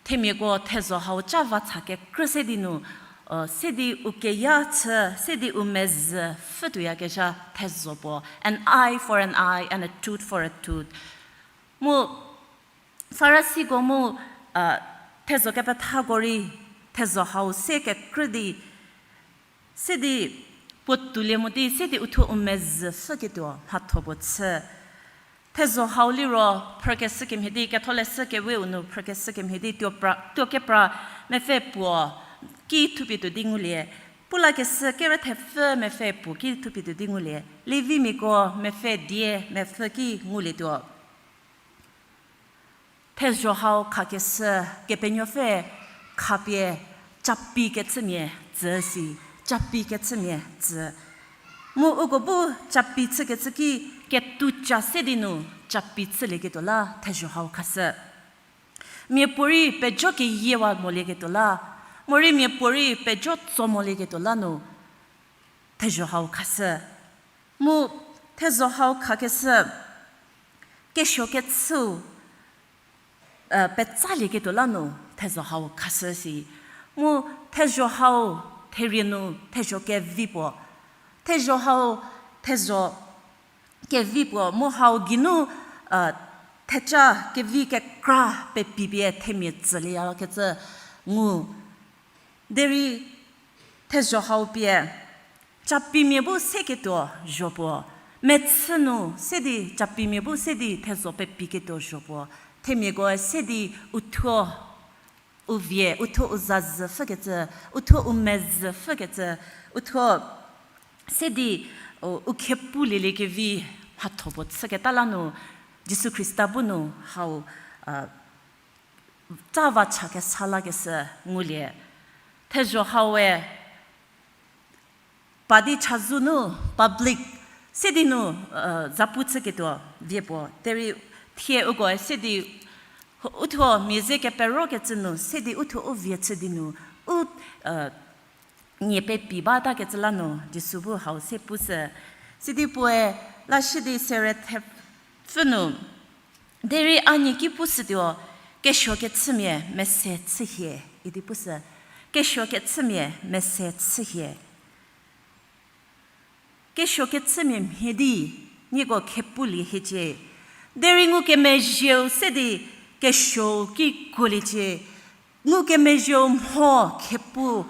themiako thezho hau ca va cha kekrü se di nu, se di u keya chü, se di u mezhü pfhütuoyakezha thezho puo, an eye for an eye and a tooth for a tooth. Mu Farisiko mu, thezho kepethako rei thezho hau se kekrü di, se di puo toulie mo di, se di uthuo u mezhü pfhüketuo mhatho puo chü. Thezho hau liro phrükeshü kemhie di, Ketholeshü Keweu nu phrükeshü kemhie di, tuo pra, tuo kepra mepfü puo ki thupie tuo di ngulie. Pulakeshü kerü thepfü mepfü puo ki thupie tuo di ngulie. Levimiako mepfü die mepfü ki ngulietuo. Thezho hau khakeshü Kepenuopfü khapie capi kechümia tsü si, capi kechümia tsü. Mu uko bu capi chükecü ki ketuca se di nu capi chülieketuo la thezho hau khashü. Miapuorei pejo keyiewa molieketuo la, morei miapuorei pejo tso molieketuo la nu thezho hau khashü. Mu thezho hau khakeshü kesuo kechüu petsalieketuo la nu thezho hau khashü si. Mu thezho hau therie nu thezho kevi puo, thezho hau, thezho kevi puo mu hau geinu, theca kevi kekra pepipie themia tsülieyakecü ngu. Derei thezho hau pie capimia bu seketuo zho puo, mechü nu se di capimia bu se di thezho pepiketuo zho puo, themiakoe se di uthuo u vie, uthuo u zazü pfhükecü, uthuo u mezhü pfhükecü, uthuo se di u, u khepulielie kevi mhatho puo chüketa la nu, Jisu Khrista bu nu hau, a, ca va cha kesa lakeshü ngulie. Thezho haue pa di chazou nu public se di nu, zapu chüketuo vie puo. Derei thie ukoe se di uthuo mia ze keperokecü nu se di uthuo u vie chü di nu u, nie pepi batakecü la nu Jisu bu hau se pushü. Sidi puoe lashü di sere thepfü nu, derei a nie ki pushütuo, kesuo kechümia mese chühie, idi pushü, kesuo kechümia mese chühie. Kesuo kechümia mhie di nieko khepulie hiecie. Derei ngukemezhieu se di kesuou ki kuoliecie. ngukemezhieu mho khepu,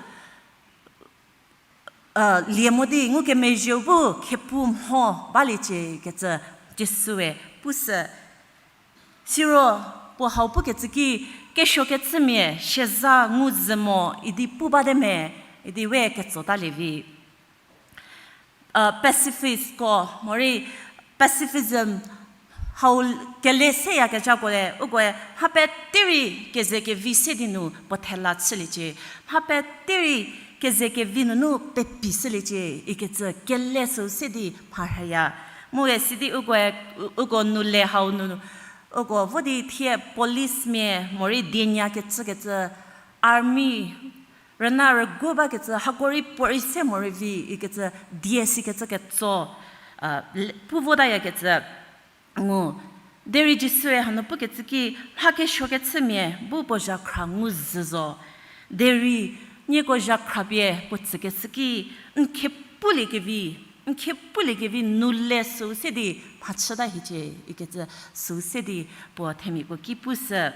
lie mo di ngukemezhieu bu khepu mho baliecie kecü Jisue pushü. Siro puo hau pukecü ki, kesuokechümia siazha ngu zhü mo idi pu bate me, idi we ketsotalie vi. Pacifistko morei pacifism hau kele seyakezhakoe, ukoe mha pete rei kezekevi se di nu puo thela chüliecie. Mha pete rei kezekevi nunu pepi shüliecie ikecü kele süu se di mharhüya. Mu e sidi ukoe, uko nu le hau nu, uko vo di thie policemia morei dienya kecükecü, army, rüna rügu bakecü, hako rei puorei se morei vi ikecü, die sikecü ketso pu votayakecü ngu. Derei Jisue hanu pukecü ki, mha kesuokechümia bu puo zhakhra ngu zhü zo. Derei nieko zhakhra pie puo tsükeshü ki, n khepuliekevi, n khepuliekevi nu le süu se di mhachüta hiecie ikecü süu se di puo themiako ki pushü.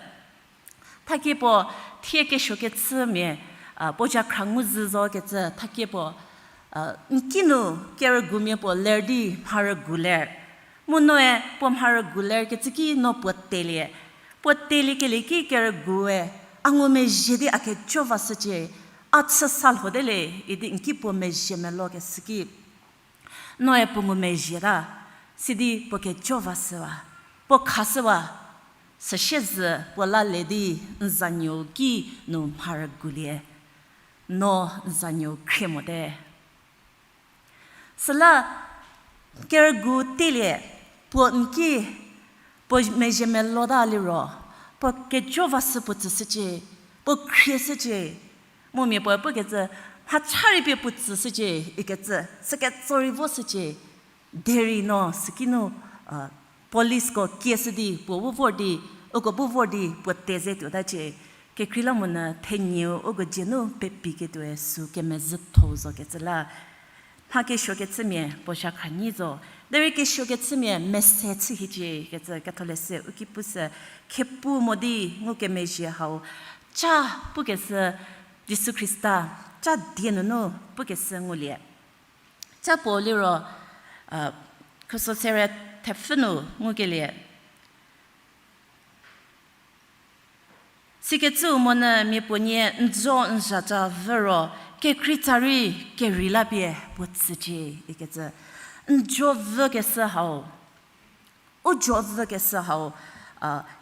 Thakie puo thie kesuokechümia puo zhakhra ngu zhü zokecü thakie puo, n kinu kerügumia puo ler di mharügu ler. Mu noe puo mharügu ler kecü ki no puo telie. Puo teliekelie ki kerügue, a ngumezhie di a kejo vashücie, a chü sa lhote le idi n ki puo mezhie melokeshü ki, noe puo ngumezhieta, sidi puo kejo vashüwa, puo khashüwa, süsie zhü puo la le di n zanuo ki nu mharügulie, no n zanuo khrie mote. Süla kerügu telie, puo n ki puo mezhie melota liro, puo kejo vashü puo tsüshücie, puo khrieshücie. Mu mia puoe pukecü, mhacha rei pie puo tsüshücie ikecü, süketso rei voshücie. Derei no sükinu policeko kieshü di puo bu vor di, uko bu vor di puo te ze tuotacie. Kekreilamonyü thenieu uko dzie nu pepiketuoe süu kemezhüthou zokecü la. Mha kesuokechümia puo zhakhra nyi zo. Derei kesuokechümia mese chü hiecie kecü ketholeshü u ki pushü, khepu mo di ngukemezhie hau ca pukeshü, Jisu Khrista ca die nunu pukeshü ngulie. Ca puo liro, khuso sere thepfü nu ngukelie. Sikecüu monyü mia puo nie n zo n zhaca vü ro, kekreitsa rei kerei la pie puo tsücie ikecü. N jo vükeshü hau, u jo vükeshü hau,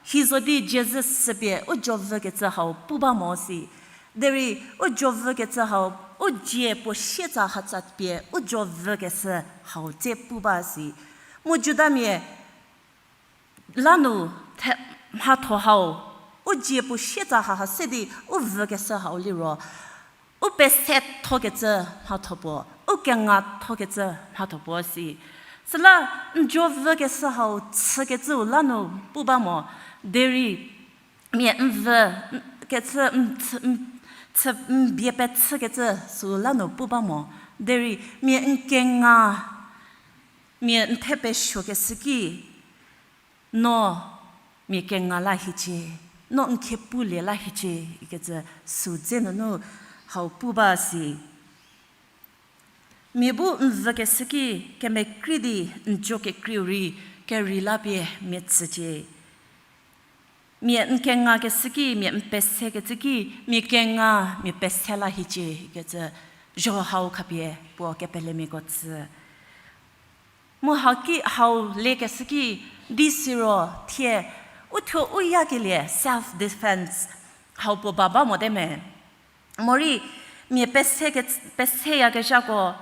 hi zo di Jisu süpie u jo vükecü hau pu ba mo si. Derei u jo vükecü hau, u dzie puo sietsa hatsa pie u jo vükeshü hau tse pu ba si. Mu Judamia la nu mhatho hau, u dzie puo sietsa haha se di u vükeshü hau liro, u pesethokecü mhatho puo, u kengathokecü mhatho puo si. Süla n jo vükeshü hau chükecüu la nu pu ba mo, derei mia n vü kecü, chü, n bie pechükecü süu la nu pu ba mo, derei mia n kenga, mia n the pesuokeshü ki, no mia kenga la hiecie, no n khepulie la hiecie ikecü süu dze nunu hau pu ba si. Mia bu n vükeshü ki kemekrei di n jo kekreiu rei kerei la pie mia tsücie. Mia n kengakeshü ki, mia n pesekecü ki, mia kenga, mia pese la hiecie ikecü zho hau khapie puo kepelemiako tsü. Mu haki hau lekeshü ki, di siro thie, u thuo u yakelie self defense hau puo ba ba mote me. Morei mia pese ke, peseyakezhako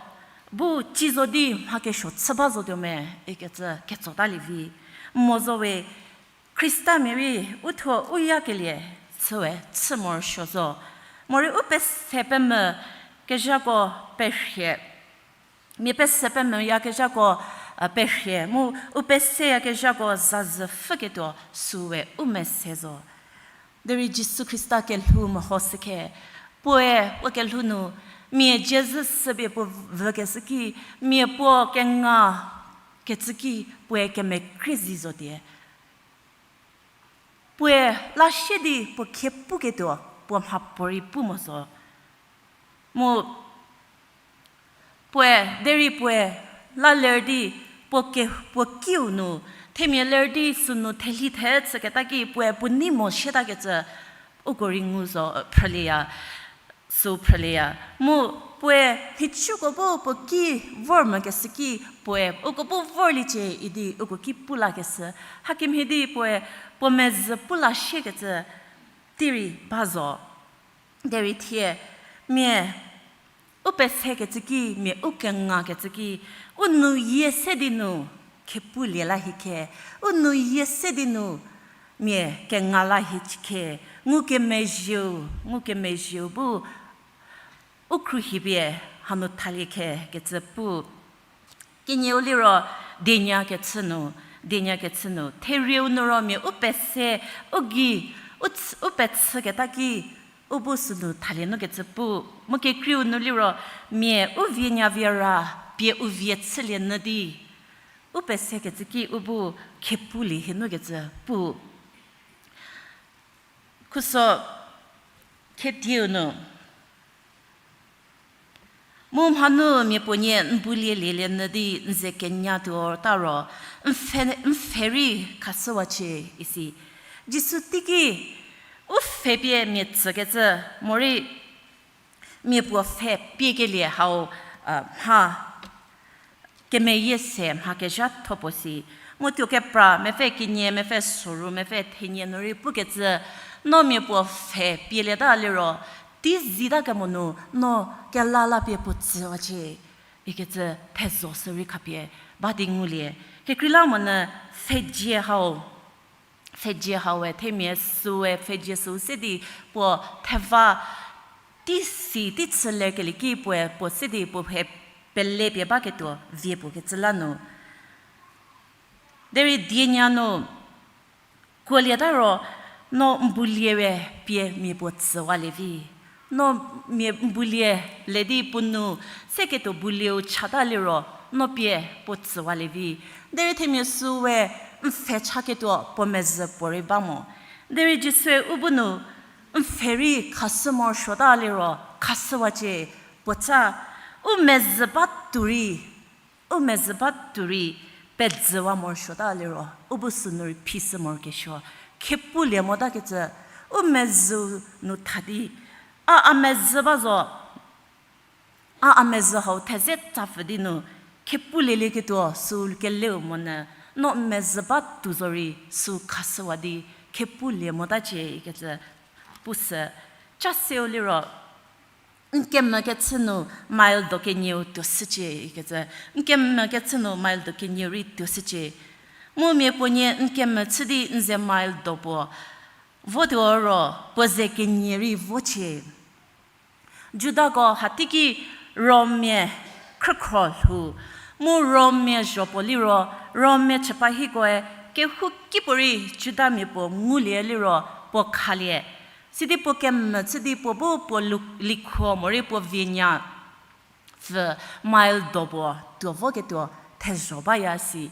bu ci zo di mha kesuo chü ba zotuo me ikecü ketsotalie vi. Mo zo we, Khristamia rei u thuo u yakelie chüwe chü morosuo zo. Morei u pese pemvü kezhako perhie, mia pese pemvü yakezhako perhie, mu u peseyakezhako zazü pfhüketuo süwe u mese zo. Derei Jisu Khrista kelhou mehoshükhe, puoe puo kelhou nu, mia Jisu süpie puo vükeshü ki, mia puo kenga kecü ki, puoe kemekrei zi zotie. Puoe la sie di puo khe puketuo, puo mhapuorei pu mo zo. Mu puoe, derei puoe la ler di puo ke, puo kiu nu, themia ler di sünu thelhi the chüketa ki puoe puo nei mo shietakecü, uko rei ngu zo, phrülieya, sü phrülieya. Mu puoe nhicuko bu puo ki vor mokeshü ki puoe, uko bu vorliecie idi uko ki pu lakeshü. Hakemhie di puoe, puo mezhü pu la shiekecü, tei rei ba zo. Derei thie, mia u pesekecü ki, mia u kengakecü ki, u nu yie se di nu, khepulie la hie khe, u nu yie se di nu, mia kenga la hie khe, ngukemezhieu, ngukemezhieu bu, u khruohipie hanu thalie khe kecü pu. Kenieu liro, dienya kechü nu, dienya kechü nu, therieu nu ro mia u pese, u gei, u ts-, u pechüketa ki, u bu sünu thalie nu kecü pu. Mu kekreiu nu liro, mia u vie nyavie ra, pie u vie chülie nyü di, u pesekecü ki u bu khepulie hie nu kecü pu. Khuso khedieu nu. Mu mhanu mia puonie n bulie lielie nyü di n ze kenya tuo ta ro, n pfhe, n pfhe rei khashüwacie isi. Jisu teiki, u pfhe pie mia tsükecü, morei mia puo pfhe piekelie hau, a, mha kemeyie se mha kezhatho puo si. Mu tuo kepra, mepfü kenie, mepfü soru, mepfü thenie nu rei pukecü, no mia puo pfhe pielieta liro, tei zita kemo nu, no kela la pie puo tsüwacie, ikecü thezho sü rei khapie ba di ngulie. Kekreilamonyü pfhezie hau, pfhezie haue, themia süe, pfhezie süu se di puo theva tei si, tei chülekelie ki puoe, puo se di puo he pele pie baketuo vie puo kecü la nu. Derei dienya nu, kuolieta ro, no n bulie we pie mia puo tsüwalie vi. No mia n bulie le di puo nu, seketuo bulieu chata liro, no pie puo tsüwalie vi. Derei themia süe n pfhe chaketuo puo mezhü puorei ba mo. Derei Jisue u bu nu, n pfhe rei khashü morosuota liro, khashüwacie, puo tsa, u mezhü ba tuo rei, u mezhü ba tuo rei, pezhüwa morosuota liro, u bu sünu rei phishü morokesuo, khepulie motakecü, u mezhü nu tha di, a, a mezhü ba zo, a, a mezhü hau theze tsapfü di nu, khepulielieketuo sü keleu monyü, no mezhü ba tuo zo rei sü khashüwa di, khepulie motacie ikecü, pusü, cha seu liro, n kemvü kechü nu mile do kenieu tuoshücie ikecü, n kemvü kechü nu mile do kenieu rei tuoshücie. Mu mia puonie n kemvü chü di n ze mile do puo votuo ro, puo ze kenie rei vocie. Judako hateiki Rommia khrükhro lhou, mu Rommia zho puo liro, Rommia chüpahikoe kehouki puorei Judamia puo ngulie liro puo khalie. Sidi puo kemvü chü di puo bu puo lu-, likhuo morei puo vienya pfü mile do puo tuo voketuo thezho baya si.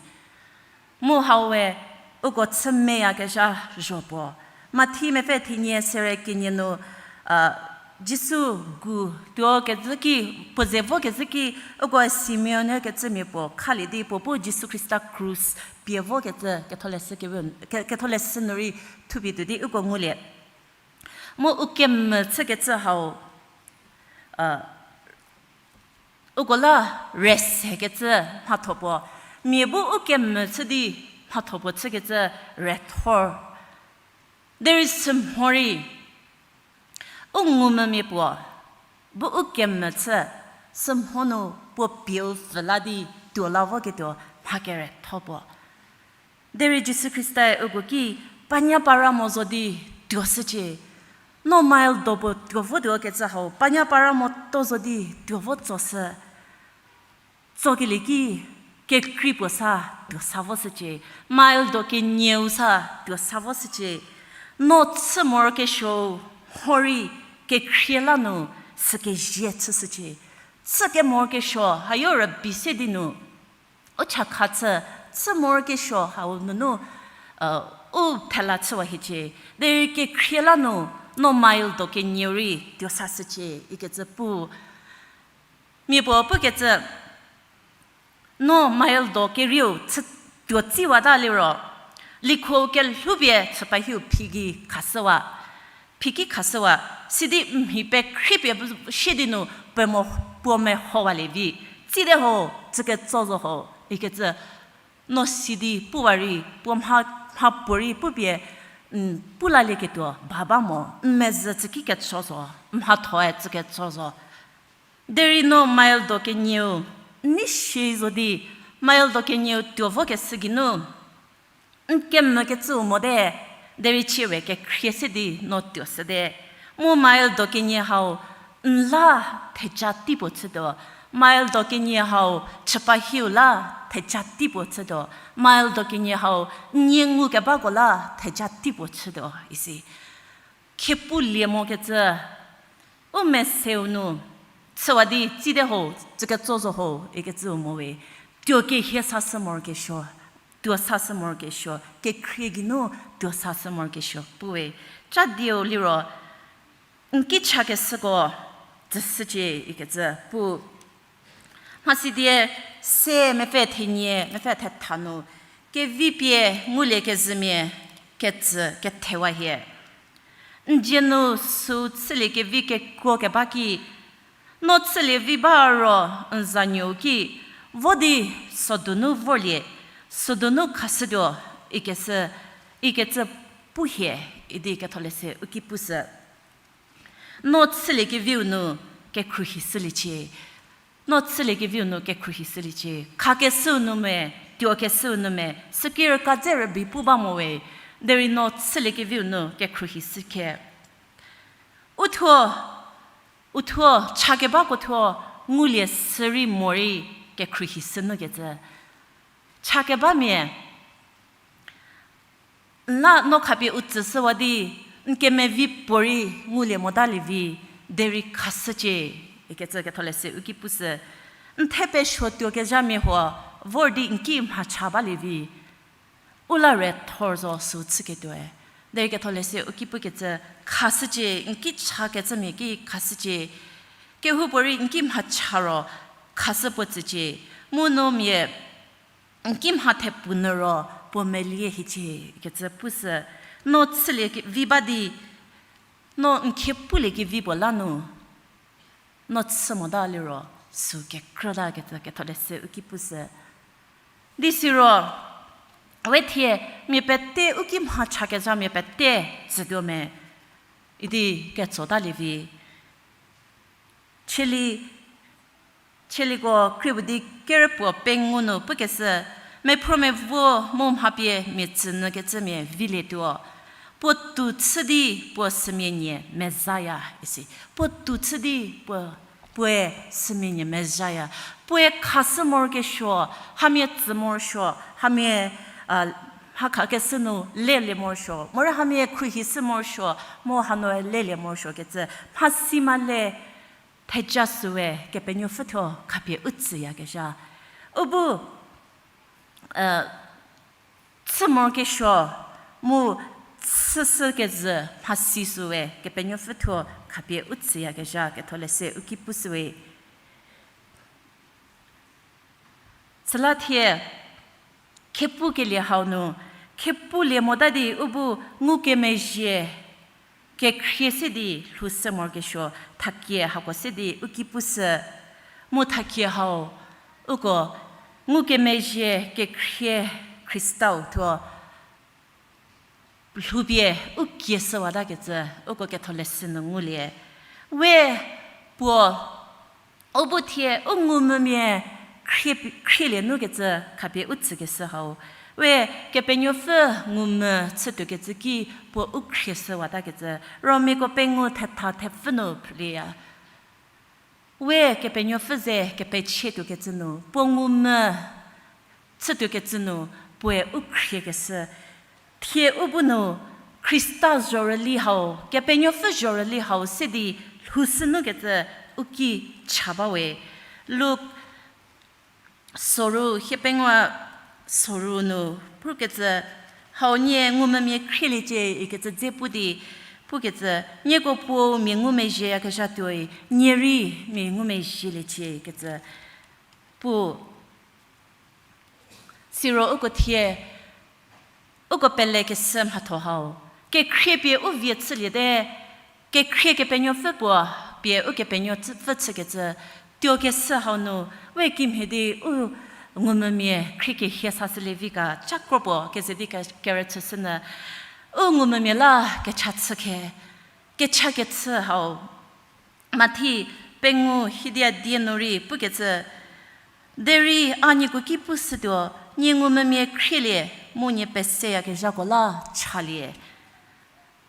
Mu haue, uko chü meyakezha zho puo. Mathi mepfü thenie sere kenie nu, a, Jisu gu tuo kezhü ki, puo ze vo kezhü ki, uko Simeon kecümia puo khalie di puo bu Jisu Khrista krus pie vokecü ketholeshü kevi-, ke-, ketholeshü nu rei thupie tuo di uko ngulie. Mu u kemvü chükecü hau, a, uko la rest sekecü mhatho puo, mia bu u kemvü chü di mhatho puo chükecü rethor. Derei sümhorei, u ngumvümia puo, bu u kemvü chü, sümho nu puo pieu pfü la di tuo la voketuo mha keretho puo. Derei Jisu Khristae uko ki, panya para mo zo di tuoshücie. No mile do puo tuo votuo kecü hau, panya para mo to zo di tuo vo tsoshü. Tsokelie ki, kekrei puo sa tuo sa voshücie. Mile do kenieu sa tuo sa voshücie. No chü morokesuo, horei kekhrie la nu sükezie chüshücie. Chü kemorokesuo, hayo rübei se di nu u chakha chü, chü morokesuo hau nunu, u thela chüwa hiecie. Derei kekhrie la nu, No mile do kenieu rei tuo sashücie ikecü pu. Mia puo pukecü, no mile do kerieu chü tuo tsiwata liro, likho kelhoupie chüpahiu phiki khashüwa, phiki khashüwa, sidi mhi pekhriepie bu-, sie di nu puo mo-, puo mehowalie vi, tsite ho, tsüketso zo ho ikecü, no sidi puwa rei, puo mha, mha puorei pupie, n, pu lalieketuo ba ba mo, n mezhü tsüki ketso zo, mhathoe tsüketso zo. Derei no mile do kenieu, n nei sie zo di, mile do kenieu tuo vokeshü geinu, n kemvükecüu mote, derei chie we kekhrie se di no tuoshüte. Mu mile do kenie hau, n la theja teipuo chütuo. Mile do kenie hau, chüpahiu la theja teipuo chütuo. Mile do kenie hau, n nie ngukebako la theja teipuo chütuo isi. Khiepulie mokecü, u meseu nu, chüwa di tsite ho, tsüketso zo ho ikecüu mo we, tuo kehie sashü morokesuo, tuo sashü morokesuo, kekhrie geinu tuo sashü morokesuo pu we. Cha dieu liro, n ki chakeshüko tsüshücie ikecü pu. Mhasidie se mepfü thenie, mepfü thetha nu, kevi pie ngulie kezhümia ketsü kethewa hie. N dzie nu süu chüliekevi kekuo keba ki, no chülie vi ba ro n zanuou ki, vo di sodunu vorlie, sodunu khashütuo ikecü, ikecü pu hie, idi ketholeshü u ki pushü. No chüliekeviu nu kekhruohi shüliecie. No chüliekeviu nu kekhruohi shüliecie. Khakeshüu nu me, tuokeshüu nu me, süki rüka dze rübei pu ba mo we, derei no chüliekeviu nu kekhruohi shükhe. Uthuo, uthuo, chakebako thuo, ngulie sürei morei kekhruohi shü nukecü. Chakebamia, n la no khapie u tsüshüwa di, n kemevi puorei ngulie motalie vi, derei khashücie, ikecü ketholeshü u ki pushü. N the pesuo tuokezhamia huo, vor di n ki mhacha balie vi, u la re thor zo süu chüketuoe. Derei ketholeshü u ki pukecü, khashücie, n ki chakecümia ki khashücie, kehoupuorei n ki mhacha ro khashü puo tsücie, mu no mia n ki mha thepu nyü ro puo melie hiecie ikecü pushü. No chülie ke-, vi ba di, no n khie puliekevi puo la nu, no chü mota liro, süu kekrütakecü ketholeshü u ki pushü. Di siro, we thie, mia pete u ki mhachakezhamia pete tsütuo me, idi ketsotalie vi. Cheli, cheliko krie puo di kerü puo pengou nu pukeshü, mephro mevo mu mha pie mia tsünyükecümia vilietuo. Puo tou chü di puo sümia nie mezhaya isi. Puo tou chü di puo, puoe sümia nie mezhaya. Puoe khashü morokesuo, hamia tsü morosuo, hamia, a, mha khakeshü nu lelie morosuo, morei hamia khruohi shü morosuo, mu hanoe lelie morosuokecü, mhasi male theja süwe Kepenuopfü thuo khapie u tsüyakezha. U bu, e, chü morokesuo mu chüshükezhü mhasi süwe Kepenuopfü thuo khapie u tsüyakezha ketholeshü u ki pushüwe. Süla thie, khepukelie hau nu, khepulie mota di u bu ngukemezhie kekhrie se di lhoushü morokesuo, thakie hako se di u ki pushü, mu thakie hau, uko ngukemezhie kekhrie Khristau thuo lhoupie u kieshüwatakecü, uko ketholeshü nu ngulie. We puo, u bu thie u ngumvümia khrie, khrielie nukecü khapie u tsükeshü hau. We Kepenuopfü ngumvü chütuokecü ki puo u khrieshüwatakecü, Romiako pengou thetha thepfü nu phrülieya. We Kepenuopfü ze kepechietuokecü nu, puo ngumvü chütuokecü nu, puoe u khriekeshü. Thie u bu nu, Khrista zhorüli hau, Kepenuopfü zhorüli hau se di lhoushü nukecü u ki cha bawe. Luk soru, hiepengou soru nu, pukecü, hau nie ngumvümia khrieliecie ikecü dze pu di, Pukecü, nieko puou mia ngumezhieyakezha tuoi, nie rei mia ngumezhieliecie kecü pu. Siro uko thie, uko pelekeshü mhatho hau, kekhrie pie u vie chüliete, kekhrie Kepenuopfü puo pie Ukepenuopfü chükecü tuokeshü hau nu, we kimhie di u ngumvümia khrie kehie sashülie vi ga, cha kro puo keze di ke-, kerüchüshünyü, u ngumvümia la kecha chü khe, kecha kechü hau. Mathi pengou hidia die nu rei pukecü, derei a nieko ki pushütuo, nie ngumvümia khrielie, mu nie peseyakezhako la chalie.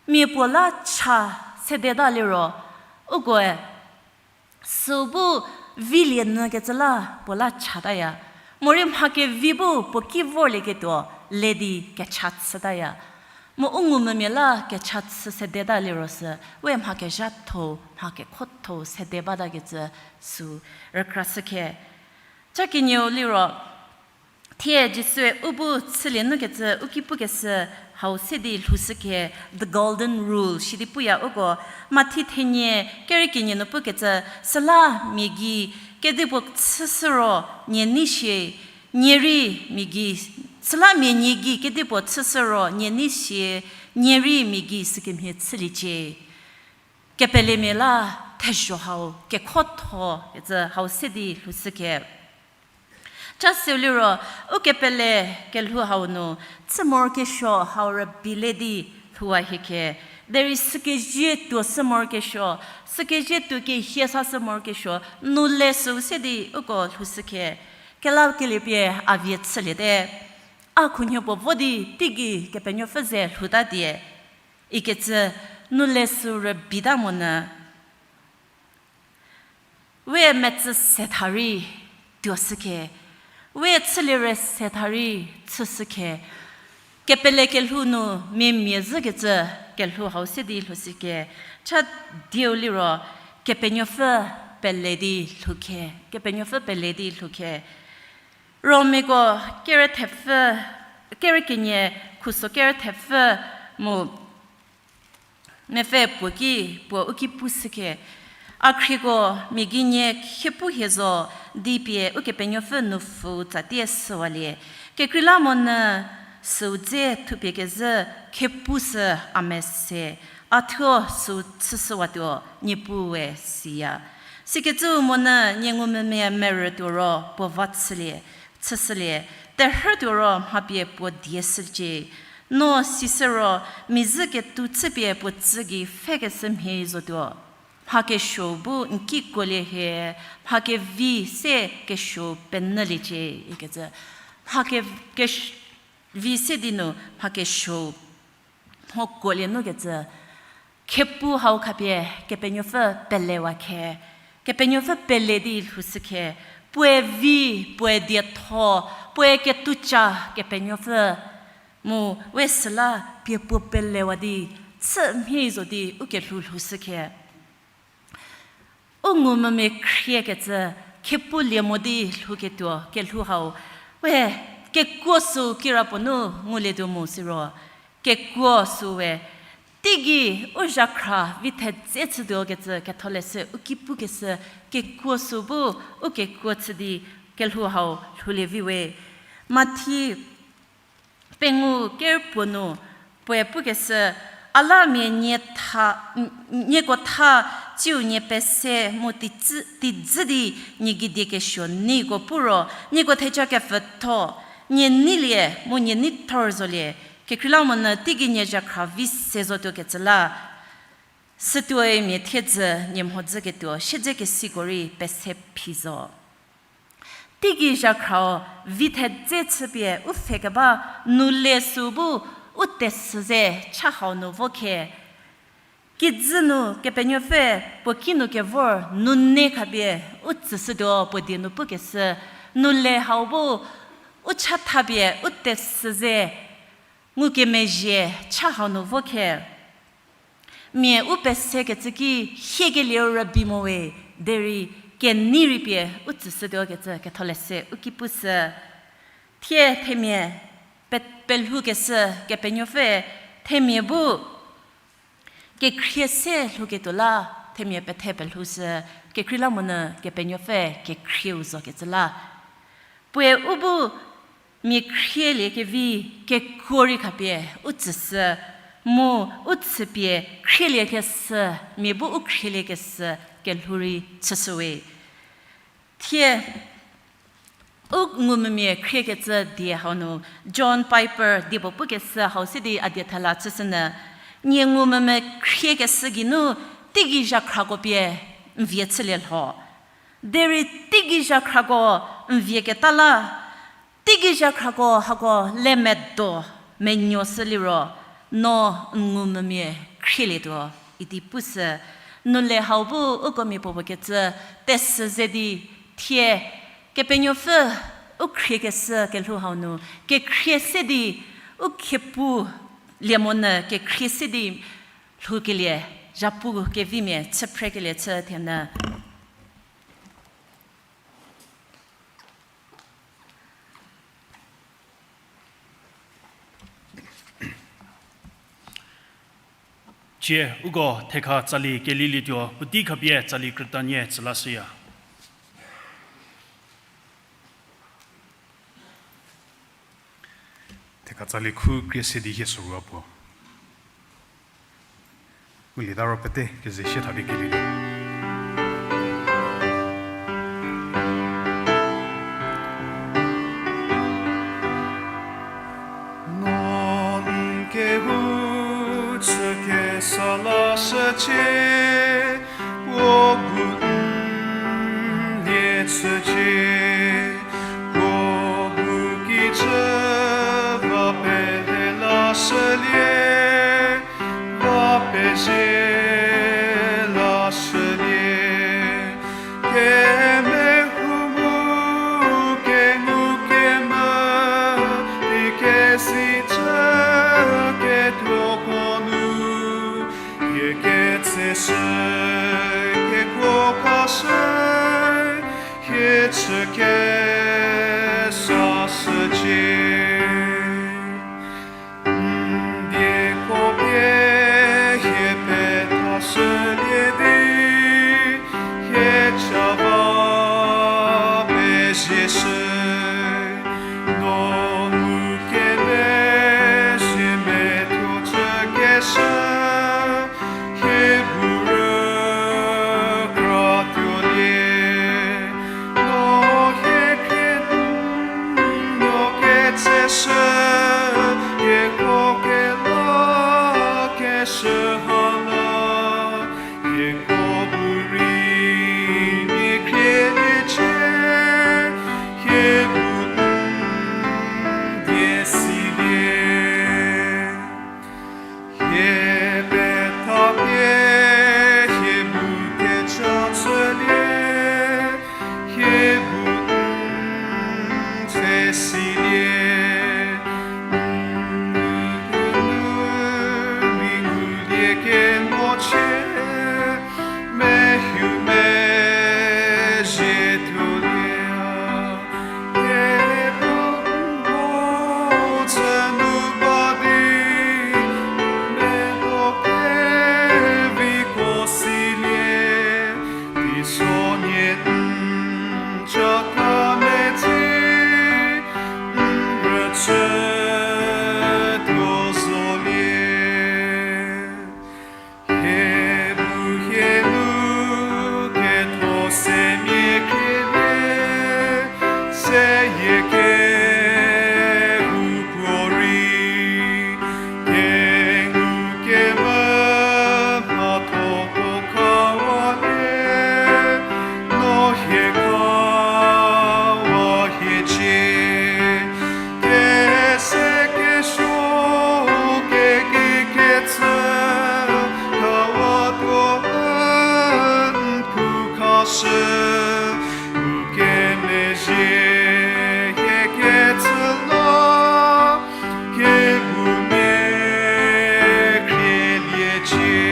Mia puo la cha sedeta liro, ukoe süu bu vilie nyükecü la puo la chataya. Morei mha kevi bu puo ki vorlieketuo le di kecha chütaya. Mu u ngumvümia la kecha chü sedeta liro sü, we mha kezhatho, mha kekhotho sede batakecü süu rükrashü khe. Cha kenieu liro, thie Jisue u bu chülie nukecü u ki pukeshü hau se di lhoushü khe, the golden rule shi di puya uko, Mathi thenie, kere kenie nu pukecü, süla mia gei kedipuo chüshü ro nie nei sie, nie rei mia gei, süla mia nie gei kedipuo chüshü ro nie nei sie, nie rei mia gei sükemhie chüliecie. Kepelemia la thezho hau, kekhotho kecü hau se di lhoushü khe. Cha seu liro, u kepele kelhou hau nu, chü morokesuo hau rübei le di lhouwa hie khe. Derei sükezie tuo shü morokesuo, sükezie tuo kehie sashü morokesuo, nu le süu se di uko lhoushü khe. Kelakeliepie a vie chüliete. A khunhie puo vo di teigei Kepenuopfü ze lhouta die ikecü nu le süu rübeita monyü, we metsü se tha rei tuoshü khe, we chülie re se tha rei chüshü khe, kepele kelhou nu mia mia zhükecü kelhou hau se di lhoushü khe, cha dieu liro Kepenuopfü pele di lhou khe, Kepenuopfü pele di lhou khe. Romiako kere thepfü, kere kenie khuso kere thepfü mu mepfü puo ki, puo u ki pushü khe, a khrieko mia gei nie khiepu hie zo di pie Ukepenuopfü nupfu tsatie shüwalie. Kekreilamonyü süu dze thupie kezhü khiepu sü a mese, a thuo süu chüshüwatuo, Niepuue siya. Sikecüu monyü nie ngumvümia merü tuo ro puo va chülie, chüshülie, terhü tuo ro mha pie puo die shücie. No sishü ro, mizhü ketuo chüpie puo tsü gei pfhekeshü mhie zotuo. Mha kesuou bu n ki kuolie hie, mha kevi se kesuou penyüliecie ikecü. Mha ke-, kesh-, vi se di nu mha kesuou mho kuolie nukecü, khiepu hau khapie Kepenuopfü pelewa khe, Kepenuopfü pele di lhoushü khe, puoe vi, puoe dietho, puoe ketuoca Kepenuopfü, mu we süla pie puo pelewa di, chü mhie zo di u kelhou lhoushü khe. U ngumvümia khriekecü, khiepulie mo di lhouketuo kelhou hau, we kekuo süu kirapuo nu ngulietuo mu siro, kekuo süu we, teigei u zhakhra vi thedze chütuo kecü ketholeshü u ki pukeshü, kekuo süu bu u kekuo chü di kelhou hau lhoulie vi we. Mathi pengou kerpuo nu puoe pukeshü, a la mia nie tha, nieko tha, tsiu nie pese mu teidzü, teidzü di nie gei die kesuo nieko pu ro, nieko theja kepfütho, nie neilie mu nie neithor zolie, kekreilamonyü teigei nie zhakhra vi se zotuo kecü la, sütuoi mia thiedzü nie mhodzüketuo siedzekesiko rei pese phi zo. Teigei zhakhrau vi thedze chüpie u pfhe keba nu le süu bu u tesü ze cha hau nu vo khe. Kijü nu Kepenuopfü puo kinu kevor nune khapie u tsüshütuo puo die nu pukeshü, nu le hau bu u chathapie u tesü ze ngukemezhie cha hau nu vo khe. Mia u pesekecü ki hiekelieu rübei mo we, derei kenei rei pie u tsüshütuo kecü ketholeshü u ki pushü. Thie themia pe-, pelhoukeshü Kepenuopfü themia bu Kekhrie se lhouketuo la, themia pethe pelhou sü, kekreilamonyü Kepenuopfü kekhrieu zokecü la. Puoe u bu mia khrielie kevi kekuo rei khapie u tsüshü, mu u tsüpie khrielie kesü, mia bu u khrielie kesü kelhou rei chüshüwe. Thie, u ngumvümia khriekecü die hau nu, John Piper diepuo pukeshü hau se di a die thela chüshünyü, nie ngumvümia khriekeshü geinu teigei zhakhrako pie n vie chülie lho. Derei teigei zhakhrako n vie keta la, teigei zhakhrako hako le medo menuoshü liro, no n ngumvümia khrielietuo idi pushü. Nule hau bu uko mia puopuo kecü tesü ze di thie, Kepenuopfü u khriekeshü kelhou hau nu, kekhrie se di u khiepu liemonyü kekhrie se di lhoukelie, zhapu kevimia chü phrekelie chü thienyü. Cie, uko thekha tsali kelilietuo, puotei khapie tsali krütanie tsülashüya. Thekha tsali khu krie se di hie sorou puo. U lieta ro pete keze sie tha di kelilietuo. No n kehou chü kesa lashücie, puo bu n lie chücie, puo bu kijü va pele lashülie, va pezie lashülie. Kemehou mu kengukemvü di kesicü ketuoko nu, hie ketseshü, kekuo khashü, hie chü kesashücie. N dieko pie hie pethashülie di, hie cha va pezieshü, no ngukemezhie methuo chükeshü, hie bu rükratuolie. No hie khrie, no ketseshü, hieko kelakeshü ha la, hieko bu rei nie khrieliecie, hie bu n die silie. Hie petha pie hie bu kecha chülie, hie bu n pfhe silie. N nu mi ngulie kemo chie, mehu mezhie tuolie a. Hie bu n bu tsü nu ba di, medo keviko silie, teisonhie n chaka metsi, n rüchü tuo zolie. Hie bu hie nu ketho se mia khrie le, seyie kehoupuorei kengu kemvü mhathoko khawalie, no hie khawa hiecie. Kese kesuo keki ketsü kawatuo n phu khashü, u kemezhie hie ketsü la, hie bu mia khrieliecie.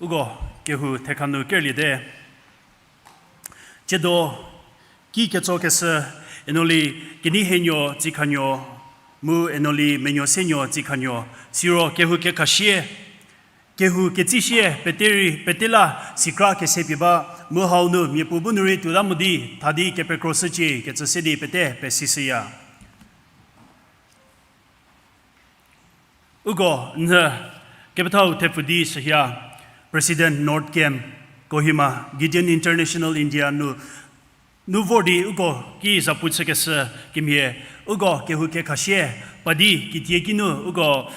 Uko Kehou thekha nu kerliete. Tsiedo ki ketsokeshü, Enoli Keneihenuo Tsikhanuo, mu Enoli Menuosenuo Tsikhanuo, siro kehou kekhashie, kehou ketsishie pete rei, pete la sikra kese pie ba, mu hau nu miapuo bu nu rei tuota mo di thadi kepekroshücie kecü se di pete pesishüya. Uko n kepethau thepfu di shüya, President North Camp, Kohima, Gideon International India nu, nu vor di uko ki zapu chükeshü kemhie, uko kehou kekhashie, pa di kitie kinu uko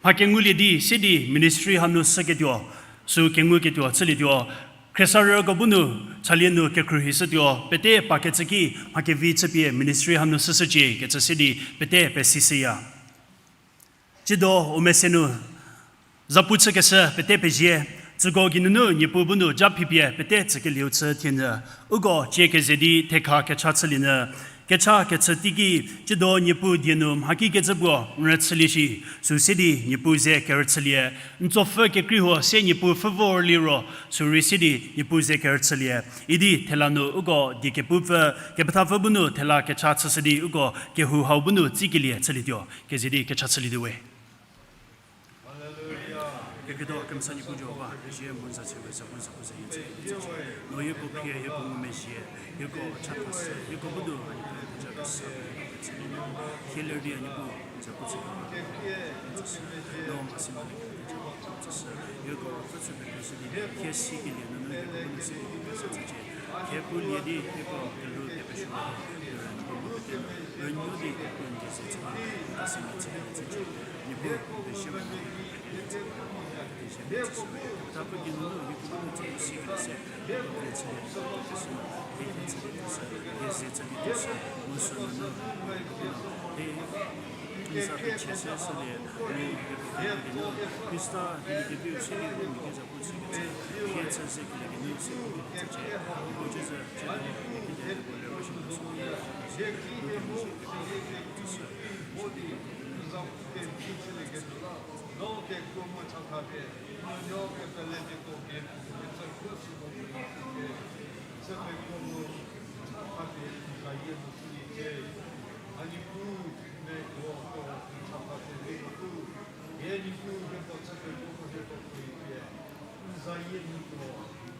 mha kengulie di se di ministry hanu shüketuo, sü kenguketuo chülietuo, khriesarüko bu nu chalie nu kekhruohishütuo, pete pakecü ki mha kevi chüpie ministry hanu shüshücie kecü se di pete pesishüya. Tsiedo u mese nu zapu chükeshü pete pezie, tsüko geinunu Niepuu bu nu ja phipie pete tsükelieu chü thienyü, uko cie keze di thekha kecha chülienyü, kecha kechü teiki, tsiedo Niepuu die nu mhaki kecü puo n rüchülie shi, sü se di Niepuu ze kerüchülie, n tsopfü kekrei huo se Niepuu pfhü vor liro, sü rei se di Niepuu ze kerüchülie, idi thela nu uko die kepupfü, kepethapfü bu nu thela kecha chüshü di uko kehou hau bu nu tsikelie chülietuo, keze di kecha chülietuo we. Kekredo kemesa Niepuu Jihova, pezie mu n za chüwe, zapu zapu ze yie chü, no hieko khrie, hieko ngumezhie, hieko chathashü, hieko bu nu a Niepuu n theja kesa, hie ler di a Niepuu n za pu chü, no mhasi mali, hieko pfü chü pekeshü di, hie sikelie nunu hieko bu nu sikelie kesa chücie, hie pu lie di hieko kelhou kepeshü, rünyü di hieko n die se chü, n kese mia chü, chücie, Niepuu, pezie mu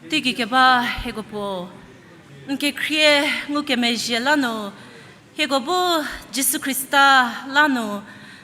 Teigei keba hieko puo, n kekhrie ngukemezhie la nu, hieko bu Jisu Khrista la nu,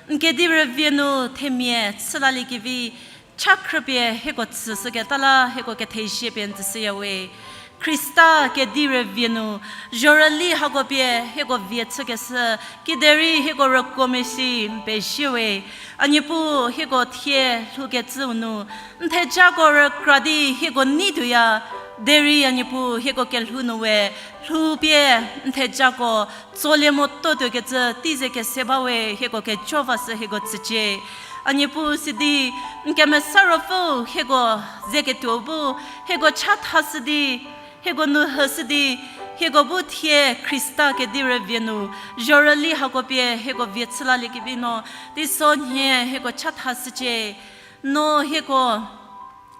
n kedi rüvie nu themia chülaliekevi, cha khrüpie hieko tsüshüketa la hieko kethezie pie n tsüshüya we. Khrista kedi rüvie nu, zhorüli hako pie hieko vie chükeshü, kiderei hieko rükomesi n pezie we. A Niepuu hieko thie lhoukecüu nu, n thejako rükra di hieko nei tuoya, derei a Niepuu hieko kelhou nu we, lhou pie n thejako tsolie moto tuokecü tei ze kese ba we, hieko kejo va sü hieko tsücie. A Niepuu sidi, n kemesa ruopfüu hieko ze ketuo bu, hieko chathashü di, hieko nu hüshü di, hieko bu thie Khrista kedi rüvie nu, zhorüli hako pie hieko vie chülaliekevi no, teisonhie hieko chathashücie. No hieko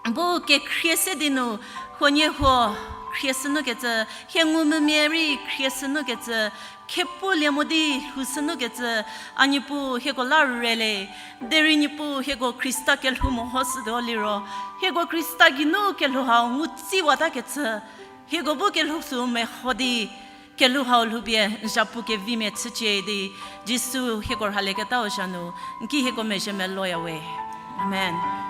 bu kekhrie se di nu, huoniehuo khrie sünu kecü, hie ngumvümia rei khrie sünu kecü, khepulie mo di lhou sünu kecü, a Niepuu hieko la rüle, derei Niepuu hieko Khrista kelhou mehoshütuo liro, hieko Khrista geinu kelhou hau ngu tsiwata kecü, hieko bu kelhou sü meho di, kelhou hau lhoupie n zapu kevimia chücie di, Jisu hieko rhalieketau za nu, n ki hieko mezhie meloya we. Amen.